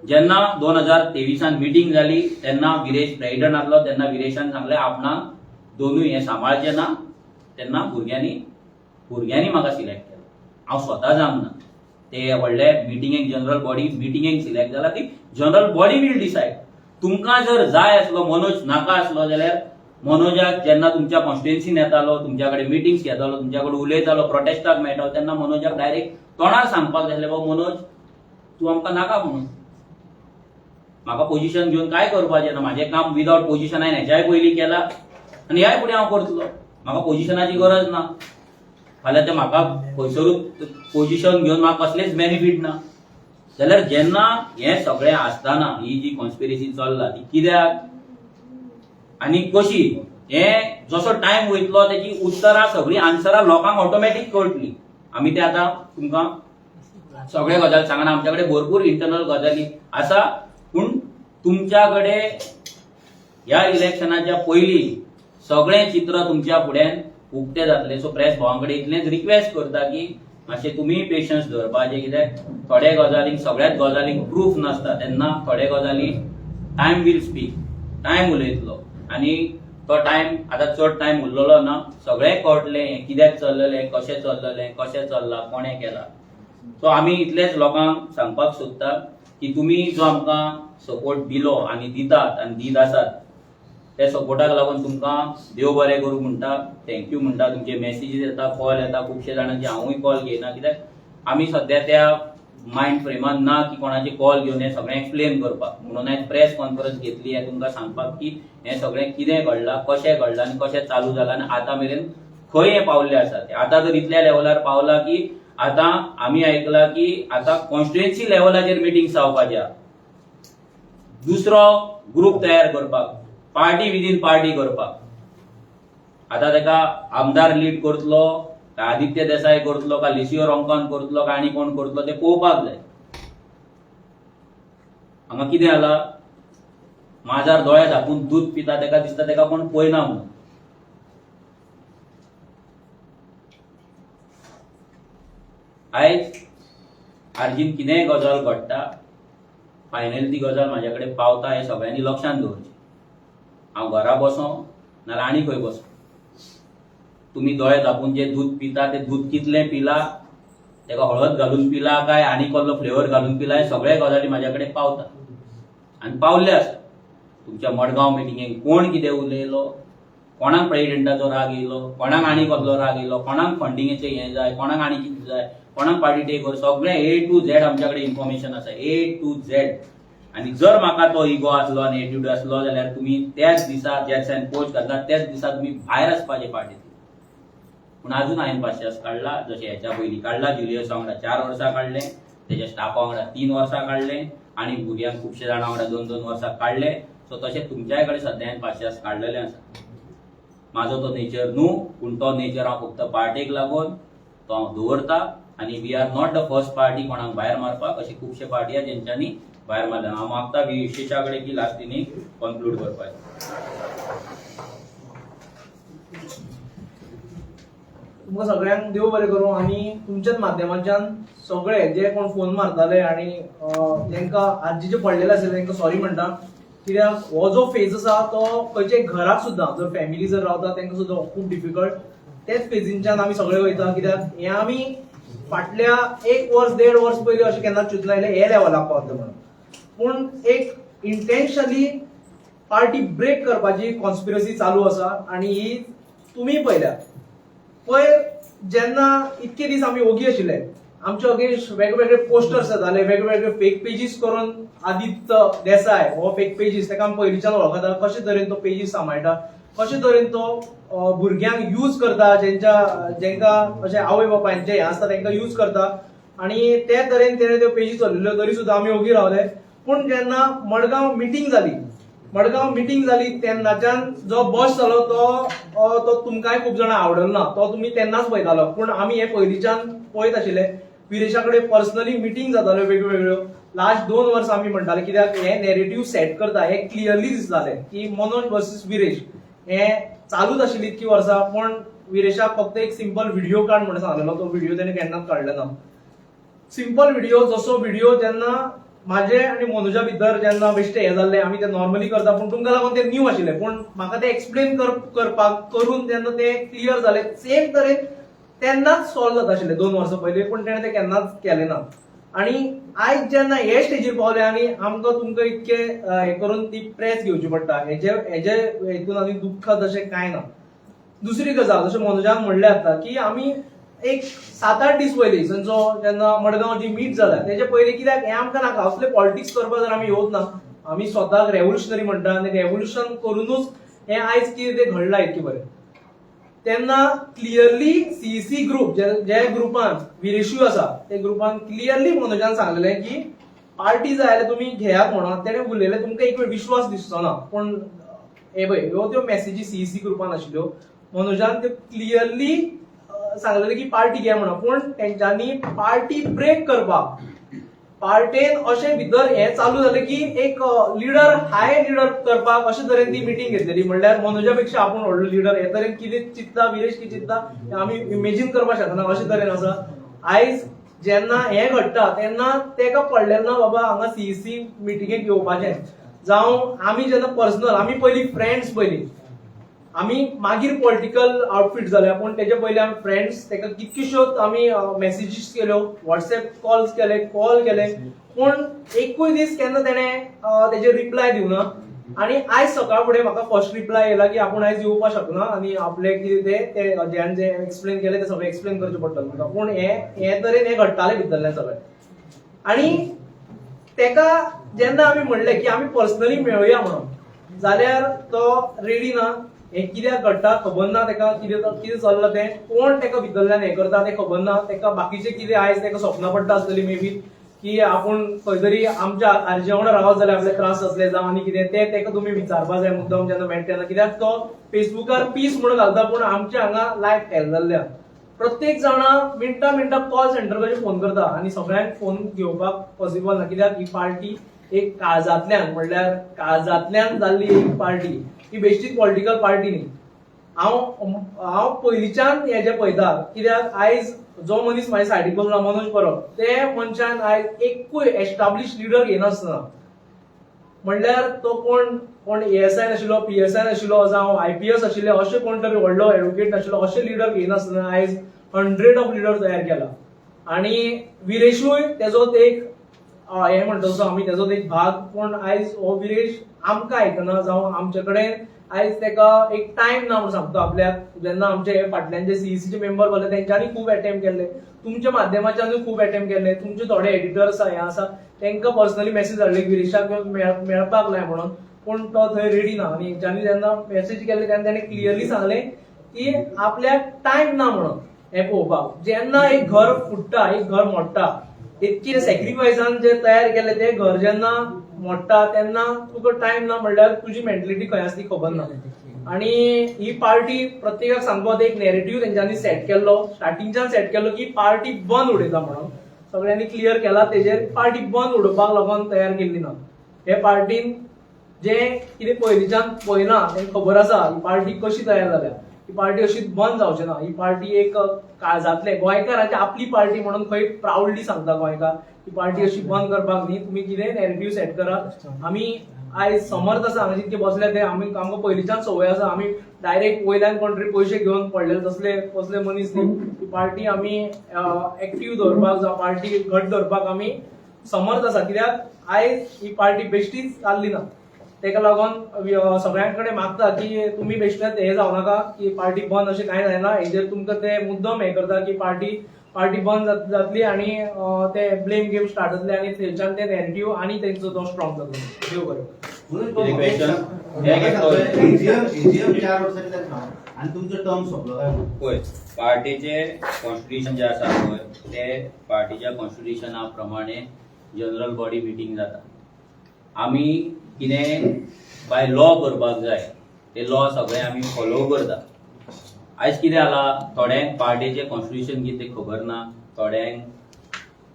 जेन्ना 2023 मिटींग जाली तेन्ना विरेश प्रेजिडंट आसलो, तेन्ना विरेशान सांगलें आपणाक दोनूय हें सांबाळचें ना. तेन्ना भुरग्यांनी म्हाका सिलेक्ट केलो, हांव स्वता जावंक ना. ते व्हडले मिटिंगेक, जनरल बॉडी मिटिंगेक सिलेक्ट जाला, ती जनरल बॉडी will decide. तुमकां जर जाय आसलो मनोज, नाका आसलो जाल्यार मनोजाक जेन्ना तुमच्या कॉन्स्टिट्युएन्सीन येतालो, तुमच्या कडेन मिटिंग्स घेतालो, तुमच्या कडेन उलयतालो, प्रोटेस्टाक मेळटालो, तेन्ना मनोजाक डायरेक्ट तोंडार सांगपाक जाय आसलें, बाबा मनोज तूं आमकां नाका म्हणून, म्हाका पोजिशन घेवन काय करपाचें ना, म्हाजें काम विदावट पोजिशन हांवें हेच्याय पयलीं केलां आनी ह्याय फुडें हांव करतलो, म्हाका पोजिशनाची गरज ना. फाल्यां तें म्हाका खंयसरूच पोजिशन घेवन म्हाका कसलेंच बेनिफीट ना. जाल्यार जेन्ना हें सगळें आसतना ही जी कॉन्स्पिरसी चल्ला ती कित्याक आनी कशी, हें जसो टायम वयतलो तेजी उत्तरां सगळीं आन्सरां लोकांक ऑटोमॅटीक कळटली. आमी ते आतां तुमकां सगळे गजाल सांगना, आमच्या कडेन भरपूर इंटरनल गजाली आसा, पूण तुमच्या कडेन ह्या इलेक्शनाच्या पयलीं सगळें चित्र तुमच्या फुड्यान उक्तें जातलें. सो प्रेस भावां कडेन इतलेंच रिक्वेस्ट करता की मातशें तुमी पेशन्स धरपाचें, कित्याक थोड्या गजालींक सगळ्याच गजालींक प्रूफ नासता, तेन्ना थोडे गजाली टायम will speak, time उलयतलो आनी तो टायम आतां चड टायम उरलेलो ना. सगळें कळटलें हें कित्याक चल्ललें, कशें चल्ललें, कशें चल्लां, कोणें केलां. सो आमी इतलेंच लोकांक सांगपाक सोदता की तुमी जो आमकां सपोर्ट दिलो आनी दितात आनी दीत आसात त्या सपोर्टाक लागून तुमकां देव बरें करूं म्हणटा, thank you म्हणटा. तुमचे मॅसेजीस येता, कॉल येता, खुबशे जाणांचे हांवूय कॉल घेयना, कित्याक आमी सद्या त्या मायंड फ्रेमान ना की कोणाचे कॉल घेवन हें सगळें एक्सप्लेन करपाक. म्हणून हांवें प्रेस कॉन्फरन्स घेतली हें तुमकां सांगपाक की हें सगळें कितें घडलां, कशें घडलां आनी कशें चालू जालां आनी आतां मेरेन खंय हें पावल्लें आसा तें. आतां तर इतल्या लेवलार पावलां की आतां आमी आयकलां की आतां कॉन्स्टिट्युएन्सी लेवलाचेर मिटींग जावपाची, दुसरो ग्रुप तयार करपाक, पार्टी विदीन पार्टी करपाक. आतां ताका आमदार लीड करतलो काय आदित्य देसाय करतलो काय लिसियो रोंकन करतलो काय आनी कोण करतलो तें पळोवपाक जाय. हांगा कितें जाला, माजार दोळे धांपून दूद पिता, ताका दिसता ताका कोण पळयना म्हणून. आयज आरजीन कितेंय गजाल घडटा, फायनल ती गजाल म्हाज्या कडेन पावता हें सगळ्यांनी लक्षांत दवरचें. हांव घरा बसों नाजाल्यार आनी खंय बसों, तुमी दोळे धांपून जे दूद पिता तें दूद कितलें पिला, ताका हळद घालून पिला काय आनी कसलो फ्लेवर घालून पिला, हे सगळे गजाली म्हाज्या कडेन पावता आनी पावल्ले आसा. तुमच्या मडगांव मिटिंगेक कोण कितें उलयलो, कोणाक प्रेजिडेंटाचो राग येयलो, कोणाक आनी कसलो राग येयलो, कोणाक फंडिंगेचें हें जाय, कोणाक आनी कितें जाय, कोणाक पार्टी टेक ओवर, सगळें ए टू झेड आमच्या कडेन इन्फॉर्मेशन आसा, ए टू झेड. आनी जर म्हाका तो इगो आसलो आनी एटिट्यूड आसलो जाल्यार तुमी त्याच दिसा, ज्या दिसा पोस्ट घातला त्याच दिसा तुमी भायर आसपाचे पार्टींतले. पूण अजून हांवें पासियेंस काडला, जशें हेच्या पयलीं काडला. जुलियसा वांगडा 4 वर्सां काडलें, तेच्या स्टाफा वांगडा 3 वर्सां काडलें आनी भुरग्यांक खुबशे जाणां वांगडा 2-2 वर्सां काडले. सो तशें तुमच्याय कडेन सद्या हांवें पासियेंस काडलेलें आसा. म्हाजो तो नेचर न्हू, पूण तो नेचर हांव फक्त पार्टेक लागून तो हांव दवरता. आनी we are not the first party कोणाक भायर मारपाक. अशी खुबशे पार्टी आहा जेंच्यांनी भायर मारल्या. हांव मागता विशेशा कडेन की लास्टीनी कन्क्लूड करपाचें. तुमकां सगळ्यांक देव बरें करूं आनी तुमच्याच माध्यमांच्यान सगळे जे कोण फोन मारताले आनी जेंकां आरजीचे पडलेले आसले तेंकां सॉरी म्हणटा, कित्याक हो जो फेज आसा तो खंयच्याय घराक सुद्दां जर फॅमिली जर रावता तेंकां सुद्दां खूब डिफिकल्ट. तेच फेजीनच्यान आमी सगळे वयता, कित्याक हें आमी फाटल्या एक वर्स देड वर्स पयलीं अशें केन्नाच चिंतलें हे लेवलाक पावतले म्हणून. पूण एक इंटेन्शनली पार्टी ब्रेक करपाची कॉन्स्पिरसी चालू आसा आनी ही तुमी पळयल्या. पयर जेन्ना इतके दीस आमी ओगी आशिल्ले, आमचे अगेन्स्ट वेगवेगळे पोस्टर्स येताले, वेगवेगळे फेक पेजीस करून. आदित्य देसाय हो फेक पेजीस, ताका आमी पयलींच्यान वळखता, कशे तरेन तो पेजीस सांबाळटा, कशे तरेन तो भुरग्यांक यूज करता, जेंका अशे आवय बापायंचे हें आसता तेंकां यूज करता आनी ते तरेन तेणे त्यो पेजी चलयल्यो. तरी सुद्दां आमी ओगी रावले. पूण जेन्ना मडगांव मिटींग जाली, मडगांव मिटींग जाली तेन्नाच्यान जो बस जालो तो तो तुमकांय खूब जाणां आवडलो ना. तो तुमी तेन्नाच पळयतालो, पूण आमी हे पयलींच्यान पळयत आशिल्ले. विरेशा कडेन पर्सनली मिटींग जाताल्यो वेगवेगळ्यो लास्ट 2 वर्सां. आमी म्हणटाले, कित्याक हे नॅरेटिव्ह सेट करता हे क्लियरली दिसताले की मनोज वर्सीस विरेश हे चालूच आशिल्ली इतकी वर्सां. पूण विरेशाक फक्त एक सिंपल व्हिडिओ काड म्हणून सांगलेलो, तो व्हिडिओ तेणे केन्नाच काडलो ना. सिंपल व्हिडिओ, जसो व्हिडिओ जेन्ना माझे आनी मनोजा भितर जेन्ना बेश्टे हे जाल्ले, आमी ते नॉर्मली करता, पूण तुमकां लागून ते न्यू आशिल्ले. पूण म्हाका ते एक्सप्लेन करपाक करून जेन्ना ते क्लियर जाले, सेम तरेन तेन्नाच सॉल्व जाता आशिल्ले 2 वर्सां पयलीं, पूण तेणें ते केन्नाच केलें ना. आनी आयज जेन्ना हे स्टेजीर पावले आनी आमकां तुमकां इतके हे करून ती प्रेस घेवची पडटा, हेजे हेतून आनी दुख्ख तशें कांय ना. दुसरी गजाल, जशें मनोजान म्हणलें आतां की आमी एक 7-8 दीस पयलीं थंयचो जेन्ना मडगांव जी मीट जाल्या तेजे पयलीं, कित्याक हें आमकां नाका असले पॉलिटिक्स करपाक जर आमी येवच ना. आमी स्वताक रेव्होल्युशनरी म्हणटा आनी रेव्होल्युशन करुनूच हें आयज कितें तें घडलां इतकें बरें. तेन्ना क्लियरली सीईसी ग्रुप, जे ग्रुपान विरेशूय आसा, ते ग्रुपान क्लियरली मनोजान सांगलेलें की पार्टी जाय जाल्यार तुमी घेयात म्हणून तेणे उलयलें. तुमकां एक वेळ विश्वास दिसचो ना, पूण हे पळय, ह्यो त्यो मॅसेजी सीईसी ग्रुपान आशिल्ल्यो. मनोजान त्यो क्लियरली सांगलेलें की पार्टी घे म्हणून, पूण तेंच्यांनी पार्टी ब्रेक करपाक पार्टेन अशें भितर हें चालू जालें की एक लिडर, हाय लिडर करपाक अशे तरेन ती मिटींग घेतलेली. म्हणल्यार मनोजा पेक्षा आपूण व्हडलो लिडर हे तरेन कितें चिंतता विरेश, कितें चिंतता हें आमी इमेजीन करपाक शकना, अशे तरेन आसा. आयज जेन्ना हें घडटा तेन्ना तेका पडलें ना बाबा हांगा सीईसी मिटिंगेक येवपाचें. जावं आमी जेन्ना पर्सनल, आमी पयलीं फ्रेंड्स, पयलीं आमी मागीर पॉलिटिकल आउटफीट जाल्या, पूण तेजे पयलीं आमी फ्रेंड्स. तेका कितक्योश्योच आमी मॅसेजीस केल्यो, वॉट्सएप कॉल्स केले, कॉल केले, पूण एकूय दीस केन्ना तेणें तेजेर रिप्लाय दिवना. आनी आयज सकाळ फुडें म्हाका फर्स्ट रिप्लाय येयला की आपूण आयज येवपाक शकना आनी आपले कितें ते ते ज्यान जे एक्सप्लेन केलें तें सगळें एक्सप्लेन करचें पडटलें तुमकां. पूण हे हे तरेन हें घडटालें भितरल्यान सगळें. आनी तेका जेन्ना आमी म्हणलें की आमी पर्सनली मेळुया म्हणून, जाल्यार तो रेडी ना. हें कित्याक घडटा खबर ना तेका. कितें कितें चल्लां तें, कोण तेका भितरल्यान हें करता तें खबर ना तेका. बाकीचे कितें आयज तेका स्वप्नां पडटा आसतली मे बी की आपूण खंय तरी आमच्या आरजी वांगडा रावत जाल्यार आपले त्रास जातले जावं आनी कितें तें तेका तुमी विचारपा जाय मुद्दम जेन्ना मेळटा तेन्ना, कित्याक तो फेसबुकार पीस म्हणून घालता, पूण आमच्या हांगा लायफ हॅल जाल्ल्या. प्रत्येक जाणा मिनटां मिनटां कॉल सेंटर कशें फोन करता आनी सगळ्यांक फोन घेवपाक पॉसिबल ना, कित्याक ही पार्टी एक काळजांतल्यान, म्हणल्यार काळजांतल्यान जाल्ली एक पार्टी. ही बेश्टीच पॉलिटिकल पार्टी न्ही. हांव हांव पयलींच्यान हेजें पळयता, कित्याक आयज जो मनीस म्हाज्या सायडीक बसला मनोज परब, ते मनशान आयज एकूय एस्टाब्लिश लिडर घेनासतना, म्हणल्यार तो कोण कोण एएसआय नाशिल्लो, पीएसआय नाशिल्लो, जावं आयपीएस आशिल्ले, अशे कोण तरी व्हडलो एडवोकेट नाशिल्लो, अशे लिडर घेनासतना आयज हंड्रेड ऑफ लिडर तयार केला. आणि विरेशूय तेजोच एक हे म्हणटा तसो आमी तेजोच एक भाग. पूण आयज हो विरेश आमकां आयकना, जावं आमचे कडेन आयज तेका एक टायम ना म्हणून सांगता आपल्याक. जेन्ना आमचे हे फाटल्यान जे सीईसीचे मेंबर बसले तेंच्यांनी खूब एटेम्प्ट केल्ले, तुमच्या माध्यमाच्यानूय खूब एटेम्प्ट केल्ले. तुमचे थोडे एडिटर आसा, हे आसा, तेंकां पर्सनली मेसेज धाडले गिरीशाक मेळपाक जाय म्हणून, पूण तो थंय रेडी ना. आनी हेंच्यांनी जेन्ना मेसेज केल्ले तेन्ना तेणें क्लियरली सांगलें की आपल्याक टायम ना म्हणून हें पळोवपाक. जेन्ना एक घर फुट्टा, एक घर मोडटा, इतके सॅक्रिफायसान जे तयार केल्लें तें घर जेन्ना मोडटा तेन्ना तुका टायम ना म्हणल्यार तुजी मेंटलिटी खंय आसा ती खबर ना. आणि ही पार्टी प्रत्येकाक सांगपाक एक नॅरेटिव्ह तेंच्यांनी सेट केल्लो, स्टार्टिंगच्यान सेट केल्लो की पार्टी बंद उडयता म्हणून. सगळ्यांनी क्लियर केला तेजेर, पार्टी बंद उडोवपाक लागून तयार केल्ली ना. हे पार्टीन जे कितें पयलींच्यान पळयना तेंकां खबर आसा ही पार्टी कशी तयार जाल्या. ही पार्टी अशीच बंद जावची ना. ही पार्टी एक काळजांतले गोंयकारांची आपली पार्टी म्हणून खंय प्रावडली सांगता गोंयकार, ही पार्टी अशी बंद करपाक न्ही. तुमी कितें नॅरेटिव्ह सेट करात. आमी आयज समर्थ आसा हांगा जितके बसले ते आमी, आमकां पयलींच्यान संवय आसा. आमी डायरेक्ट वयल्यान कोण तरी पयशे घेवन पडलेले तसले कसले मनीस न्ही. ही पार्टी आमी एक्टीव दवरपाक जावं पार्टी घट दवरपाक आमी समर्थ आसा, कित्याक आयज ही पार्टी बेश्टीच जाल्ली ना. तेका लागून सगळ्यां कडेन मागता की तुमी बेश्टेच हे जावं नाका की पार्टी बंद अशें कांय जायना. हेजेर तुमकां ते मुद्दम हे करता की पार्टी पार्टी बंद जातली आनी ते ब्लेम गेम स्टार्ट जातले आनी थंयच्यान ते नॅरेटिव्ह आनी तेंचो तो स्ट्रॉंग जातलो. देव बरें. कितें question? एजीएम एजीएम 4 वर्सांनी जाता आनी तुमचो टर्म सोंपलो काय म्हणून? पळय, पार्टीचे कॉन्स्टिट्युशन जे आसा पळय, ते पार्टीच्या कॉन्स्टिट्युशना प्रमाणे जनरल बॉडी मिटींग जाता. आमी कितें बाय लॉ करपाक जाय ते लॉ सगळे आमी फॉलो करता. आयज कितें जाला, थोड्यांक पार्टीचें कॉन्स्टिट्युशन कितें तें खबर ना, थोड्यांक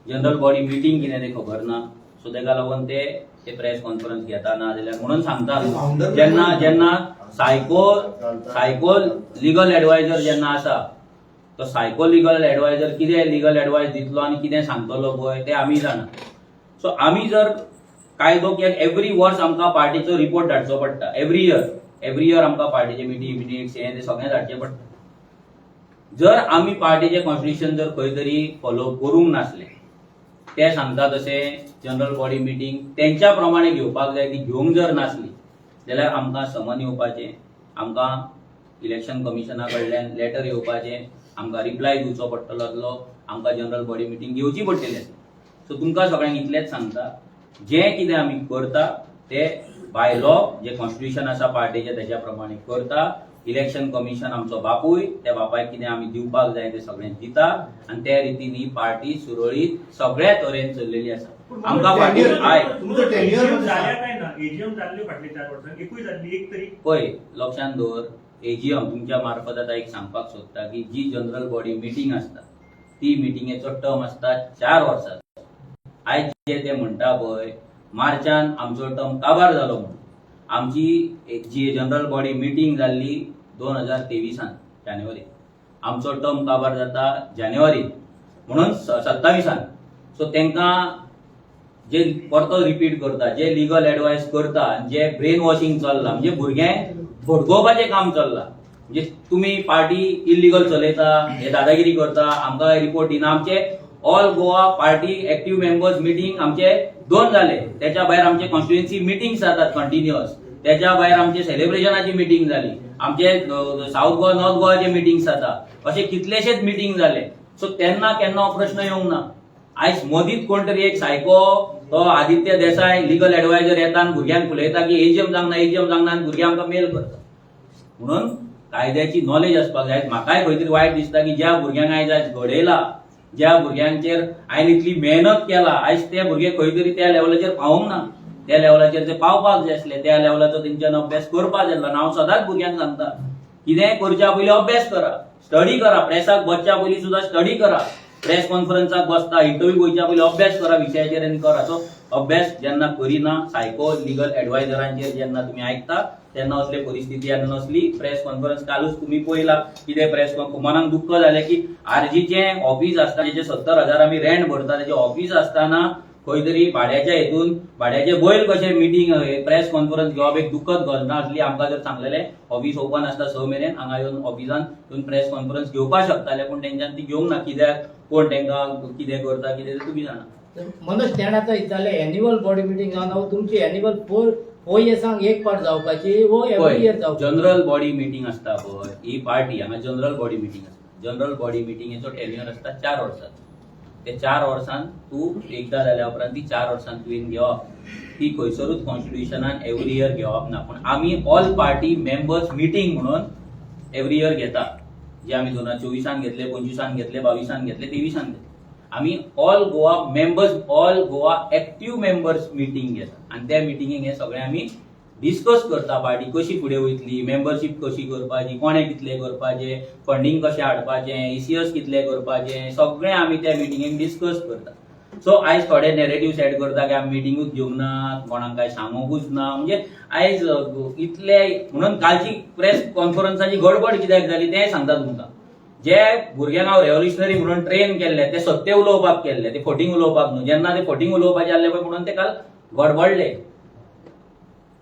जनरल बॉडी मिटींग कितें तें खबर ना. सो तेका लागून ते ते प्रेस कॉन्फरन्स घेता ना जाल्यार म्हणून सांगता. जेन्ना जेन्ना सायको सायको लिगल एडवायजर जेन्ना आसा, तो सायको लिगल एडवायजर कितें लिगल एडवायस दितलो आनी कितें सांगतलो पळय तें आमी जाणा. सो आमी जर कायदो कित्याक एवरी वर्स आमकां पार्टीचो रिपोर्ट धाडचो पडटा. एवरी इयर, एवरी इयर आमकां पार्टीचे मिटींग मिनिट्स हें तें सगळें धाडचें पडटा. जर आमी पार्टीचें कॉन्स्टिट्युशन जर खंय तरी फॉलो करूंक नासले, ते सांगता तशें जनरल बॉडी मिटींग तेंच्या प्रमाणे घेवपाक जाय, ती घेवंक जर नासली जाल्यार आमकां समन येवपाचें, आमकां इलेक्शन कमिशना कडल्यान लेटर येवपाचें, आमकां रिप्लाय दिवचो पडटलो आसलो, आमकां जनरल बॉडी मिटींग घेवची पडटली आसली. सो तुमकां सगळ्यांक इतलेंच सांगता, जें कितें आमी करता ते बाय लॉ, जे कॉन्स्टिट्युशन आसा पार्टीचें तेच्या प्रमाणे करता. इलेक्शन कमिशन आमचो बापूय, त्या बापायक कितें आमी दिवपाक जाय ते सगळें दिता आनी त्या रितीन ही पार्टी सुरळीत सगळ्या तरेन चल्लेली आसा. आमकां फाटीं आयक. तुमचो tenure AGM जाल्या काय ना? एजीएम जाल्ले फाटले 4 वर्सां एकूय जाल्ली एक तरी? पळय, लक्षात दवर, एजीएम तुमच्या मार्फत आतां एक सांगपाक सोदता की जी जनरल बॉडी मिटींग आसता ती मिटिंगेचो टर्म आसता 4 वर्सां. आयज जे ते म्हणटा पळय मार्चान आमचो टर्म काबार जालो म्हणून, आमची एक जी जनरल बॉडी मिटींग जाल्ली 2023आन जानेवारी, आमचो टर्म काबार जाता जानेवारीन म्हणून 27आन. सो तांकां जे परतो रिपीट करता, जे लिगल एडवायस करता आनी जे ब्रेन वॉशिंग चल्लां, म्हणजे भुरग्यांक भडकोवपाचें काम चल्लां. म्हणजे तुमी पार्टी इलिगल चलयता, हे दादागिरी करता, आमकां रिपोर्ट दिना. आमचे all Goa party active members meeting आमचे दोन जाले, त्याच्या भायर आमचे कॉन्स्टिट्युएन्सी मिटींग जातात कंटिन्युअस, त्याच्या भायर आमचे सेलिब्रेशनाची मिटींग जाली, आमचे साऊथ गोवा नॉर्थ गोवाचे मिटींग जाता, असे कितलेशेच मिटींग जाले. सो तेन्ना केन्ना हो प्रश्न येवंक ना. आयज मदींच कोण तरी एक सायको तो आदित्य देसाय लिगल एडवायजर येता आनी भुरग्यांक फुलयता की एजीएम जावंक ना, एजीएम जावंक ना, आनी भुरगे आमकां मेल करता. म्हणून कायद्याची नॉलेज आसपाक जाय. म्हाकाय खंय तरी वायट दिसता की ज्या भुरग्यांक आयज आयज घडयला, ज्या भुरग्यांचेर हांवें इतली मेहनत केला, आयज ते भुरगे खंय तरी त्या लेवलाचेर पावोंक ना. त्या लेवलाचेर ते पावपाक जाय आसले, त्या लेवलाचो तेंच्यान अभ्यास करपाक जाय आसलो. आनी हांव सदांच भुरग्यांक सांगता, कितेंय करच्या पयलीं अभ्यास करा, स्टडी करा. प्रेसाक बसच्या पयलीं सुद्दां स्टडी करा. प्रेस कॉन्फरन्साक बसता, इंटरव्यू वयच्या पयलीं अभ्यास करा विशयाचेर आनी करा. सो अभ्यास जेन्ना करिना, सायको लिगल एडवायजरांचेर जेन्ना तुमी आयकता तेन्ना असले परिस्थिती आनी असली प्रेस कॉन्फरन्स. कालूच तुमी पळयला कितें प्रेस. मनाक दुख्ख जालें की आरजीचें ऑफिस आसतना, जेचे 70,000 आमी रेंट भरता, तेजें ऑफिस आसतना खंय तरी भाड्याच्या हेतून भाड्याचे बैल कशे मिटींग प्रेस कॉन्फरन्स घेवप एक दुखद घटना आसली. आमकां जर सांगलेलें ऑफिस ओपन आसता 6 मेरेन, हांगा येवन ऑफिसान येवन प्रेस कॉन्फरन्स घेवपाक शकताले, पूण तेंच्यान ती घेवंक ना. कित्याक कोण तेंकां कितें करता कितें ते तुमी जाणा. मनोज तेणें आतां विचारलें, एन्युअल बॉडी मिटींग जावन तुमची एन्युअल फोर हो इयर्सांक एक पाट जावपाची वो एवरी इयर जावपाची? जनरल बॉडी मिटींग आसता पळय, ही पार्टी हांगा जनरल बॉडी मिटींग आसता. जनरल बॉडी मिटींगेचो टेन्युअर आसता 4 वर्सांचो. ते 4 वर्सान तूं एकदां जाल्या उपरांत ती 4 वर्सान तुवें घेवप. ती खंयसरूच कॉन्स्टिट्युशनान एवरी इयर घेवप ना, पूण आमी ऑल पार्टी मेंबर्स मिटींग म्हणून एवरी इयर घेता, जे आमी 2024 घेतले, 25 घेतले, 22 घेतले, 23 घेतले. आमी all Goa members, all Goa active members meeting घेता आनी त्या मिटींगेक हे सगळे आमी डिस्कस करता, पार्टी कशी फुडें वयतली, मेंबरशीप कशी करपाची, कोणें कितलें करपाचें, फंडींग कशें हाडपाचें, इसीएस कितलें करपाचें, सगळें आमी त्या मिटींगेक डिस्कस करता. सो आयज थोडे नॅरेटिव्ह सेट करता की आमी मिटिंगूच घेवंक ना, कोणाक काय सांगूंकूच ना. म्हणजे आयज इतले म्हणून कालची प्रेस कॉन्फरन्साची गडबड कित्याक जाली तें सांगता तुमकां. जे भुरग्यांक हांव रेव्होल्युशनरी म्हणून ट्रेन केल्ले, ते सत्य उलोवपाक केल्ले, ते फटींग उलोवपाक न्हू. जेन्ना ते फटींग उलोवपाचे आसले पळय म्हणून ते काल गडबडले.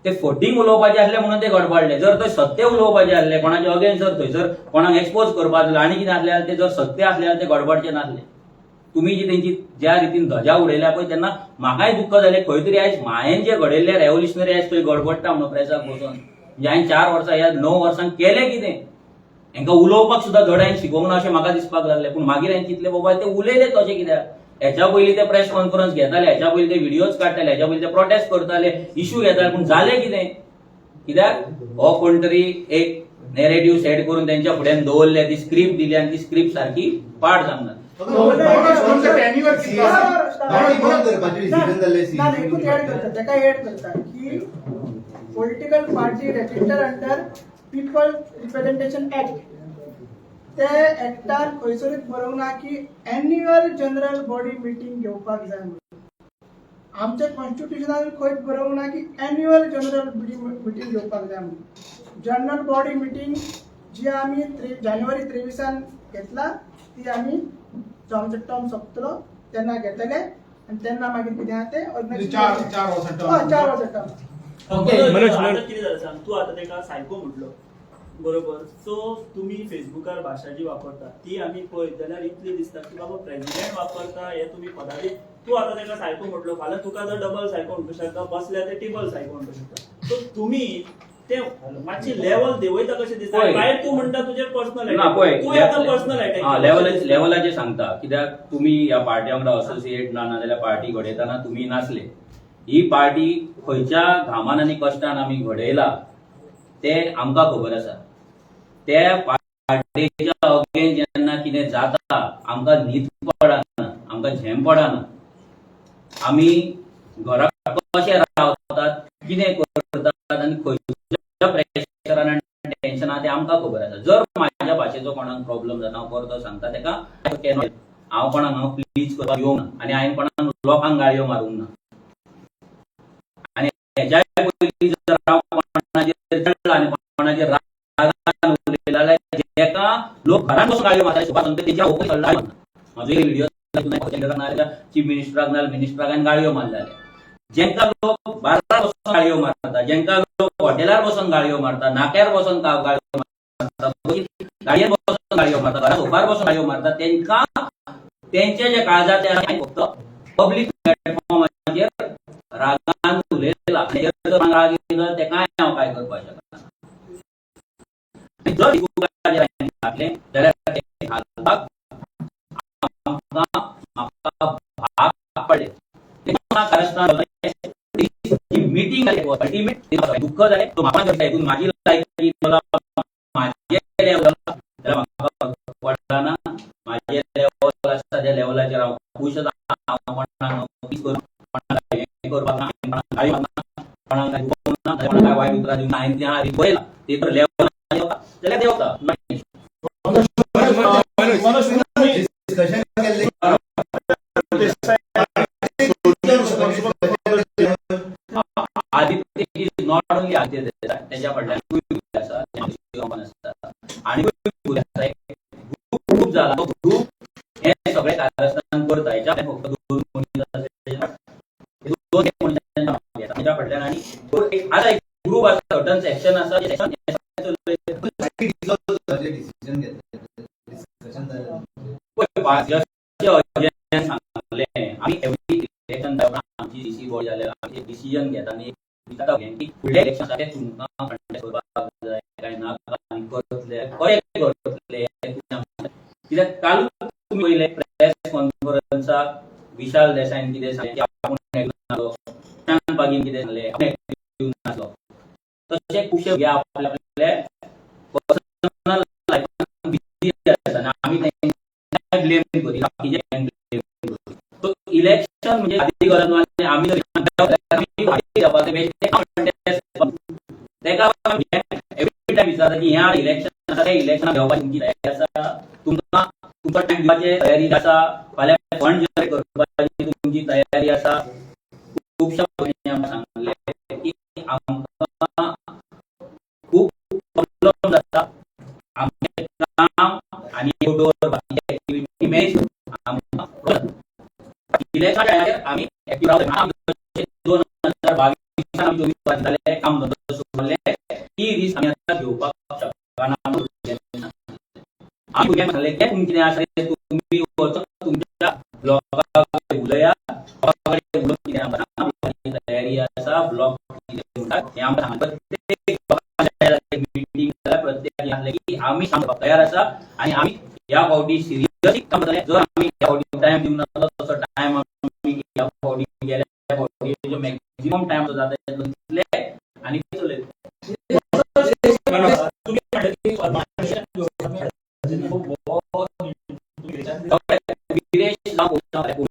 ते फटींग उलोवपाचे आसले म्हणून ते गडबडले. जर ते सत्य उलोवपाचे आसले, कोणाचे अगेन्स्ट जर थंयसर कोणाक एक्सपोज करपाक आसले आनी कितें आसले जाल्यार, ते जर सत्य आसले जाल्यार ते गडबडचे नासले. तुमी जी तेंची ज्या रितीन ध्वजा उडयल्या पळय, तेन्ना म्हाकाय दुख्ख जालें. खंय तरी आयज म्हायन जे घडयल्ले रेव्होल्युशनरी आयज थंय गडबडटा म्हणून प्रेसाक बसून. म्हणजे हांवें 4 वर्सां, ह्या 9 वर्सांक केलें कितें? हांकां उलोवपाक सुद्दां धड हांवें शिकोवंक ना अशें म्हाका दिसपाक लागलें. पूण मागीर हांवें चिंतलें, बाबा, ते उलयले तशें कित्याक? हेच्या पयलीं ते प्रेस कॉन्फरन्स घेताले, हेच्या पयलीं ते व्हिडियोज काडटाले, हेच्या पयलीं ते प्रोटेस्ट करताले, इश्यू घेताले, पूण जालें कितें? कित्याक हो कोण तरी एक नेरेटिव्ह सेट करून त्यांच्या फुड्यान दवरले, ती स्क्रिप्ट दिली आनी ती स्क्रिप्ट सारकी पाठ जावंक ना. तुमचं tenure कितलो आसा? पार्टी बंद करपाचें डिसिजन जाल्लें. ना, एकूच ऍड करता, ताका ऍड करता की political party register under People Representation Act, ते ऍक्टार खंयसरूच बरोवंक ना की एन्युअल जनरल बॉडी मिटींग घेवपाक जाय म्हणून. आमच्या कॉन्स्टिट्युशनान खंयच बरोवंक ना की एन्युअल जनरल मिटींग घेवपाक जाय म्हणून. जनरल बॉडी मिटींग जी आमी जानेवारी 23 घेतला, ती आमी जो आमचो टर्म सोंपतलो तेन्ना घेतले आनी तेन्ना मागीर कितें आहा तें म्हणजे 4 4 वर्सां term. हय, 4 वर्सां टर्म. ओके. मनोज, आता कितें जालें सांग. तूं आतां ताका सायको म्हटलो, बरोबर? सो तुमी फेसबुकार भाशा जी वापरता ती आमी पळयत जाल्यार इतली दिसता की बाबा प्रेसिडेंट वापरता हे तुमी पदाधिक. तूं आतां ताका सायको म्हटलो, फाल्यां तुका जर डबल सायको म्हणटू शकता, बसल्या ते टेबल सायको म्हणटू शकता. सो तुमी ते मातशी लेवल देंवयता कशें दिसता. पळय. भायर तूं म्हणटा तुजेर पर्सनल ना, पळय. तूं आतां पर्सनल अटॅक. हा, लेवलाचेर सांगता, कित्याक तुमी ह्या पार्टी वांगडा असोसिएट ना, नाजाल्यार पार्टी घडयतना तुमी नासले. ही पार्टी खंयच्या घामान आनी कश्टान आमी घडयला ते आमकां खबर आसा. त्या पार्टीच्या अगेन्स्ट जेन्ना कितें जाता, आमकां न्हीद पडना, आमकां झेम पडना. आमी घरा कशे रावतात, कितें करतात आनी खंयच्या प्रेशरान आनी टेन्शनान तें आमकां खबर आसा. जर म्हाज्या भाशेचो कोणाक प्रॉब्लम जाता, हांव परतो सांगता तेका, हांव कोणाक हांव प्लीज करपाक येवंक ना आनी हांवें कोणाक लोकांक गाळयो मारूंक ना. आनी हेज्या पयलीं जर हांव कोणाचेर चडला आनी कोणाचेर रागान उलयला जाल्यार, जेका लोक घरान बसून गाळयो मारता सुभाष, तेच्या गाळयो मारना. म्हाजो एक व्हिडिओ चीफ मिनिस्टराक नाल्यार मिनिस्टराक हांवें गाळयो मारलेले. जेंका लोक बारार बसून गाळयो मारता, जेंका लोक हॉटेलार बसून गाळयो मारता, नाक्यार बसून गाळयो मारता, गाडयेन बसून गाळयो मारता, घरा सोफार बसून गाळयो मारता, तेंका तेंचे जे काळजाचे आसा, फक्त पब्लीक प्लॅटफॉर्माचेर रागान उलयला आनी जर कोणाक राग येयलो तेकाय हांव काय करपाक शकना. आनी जर फेसबुकाचेर हांवें घातलें जाल्यार तें घालपाक आमकां म्हाका भाग पडलें. मिटींग अल्टिमेट दुःख जालें. तो म्हाका हितून म्हाजी लायकी, म्हाजें लेवल जाल्यार म्हाका पडना. म्हाजें लेवल आसता त्या लेवलाचेर हांव खूश आसा. हांव कोणाक please करूं, कोणाक हें करपाक ना, कोणाक गाळी मारना, कोणाक काय दुखोवंक ना, कोणाक काय वायट उतरां दिवंक ना. हांवें तें पळयलां, ते तर लेवल जाल्यार देंवता. मनोज, तुम्ही डिस्कशन केल्लें. Aditya is not only Aditya Desai, त्याच्या फाटल्यान भुरगे आसा, आसता आनी भुरगे आसा. ग्रुप जाला, तो ग्रुप हे सगळे कारस्थान करता. हेच्या फक्त दोन मनीस आसा, दोन मनशांच्या मागे आसा. त्याच्या फाटल्यान आनी एक आसा, एक ग्रुप आसा, सर्टन सेक्शन आसा, सेक्शन डिसिजन घेतलें, डिस्कशन जालें. जशें अजयान सांगलें, आमी एवरी इलेक्शन आमची सीसी बॉडी जाल्यार आमी एक डिसिजन घेता आनी विचारता भुरग्यांक की फुडलें इलेक्शन आसा तें तुमकां कंटेस्ट करपाक जाय काय नाका आनी करतले, कशें करतले हें तुमी आमकां. कित्याक कालूच तुमी पळयलें प्रेस कॉन्फरन्साक विशाल देसायन कितें सांगलें की आपूण एक्टिव नासलो, प्रशांत पागीन कितें सांगलें, आपूण एक्टिव नासलो. तशें खुबशे भुरगे आपले आपले पर्सनल लायफान बिजी आसा आनी आमी तांकां ब्लेम करी, बाकीचे ब्लेम करी. सो इलेक्शन म्हणजे सादी गरज न्हू आनी आमी जर आमी जावपाक तेका एवरी टायम विचारता की ह्या इलेक्शन आसा, ते इलेक्शन घेवपाची तुमची तयारी आसा, तुमकां तुमचो टायम दिवपाची तयारी आसा, फाल्यां फंड जनरेट करपाची तुमची तयारी आसा. खुबश्या भुरग्यांनी आमकां सांगलें की आमकां खूब प्रॉब्लम जाता, आमचें काम आनी आउटडोर बाकीचे एक्टिविटी मॅनेज आमकां. इलेक्शन टायमाचेर आमी एक्टिव रावले. 2022 आमी 24 जाले, काम धंदो सोडले, ही रिस्क आमी आतां घेवपाक शकना म्हणून भुरग्यांनी सांगलें. आमी भुरग्यांक सांगलें की तुमचें कितें आसा तें तुमी वचून तुमच्या ब्लॉका कडेन उलया, ब्लॉका कडेन उलोवन कितें आमकां सांगा, तयारी आसा, ब्लॉक कितें म्हणटात हें आमकां सांगा. प्रत्येक मिटींग जाल्यार प्रत्येकान सांगलें की आमी सांगपाक तयार आसा आनी आमी ह्या फावटी सिरियसली काम करतले. जर आमी ह्या फावटी टायम दिवंक नासलो तसो टायम आमी ह्या फावटी गेल्या फावटी मॅक्झिमम टायम जाता तितलो दितले आनी चलयतले. तुम्ही म्हणले की विदेश जावं.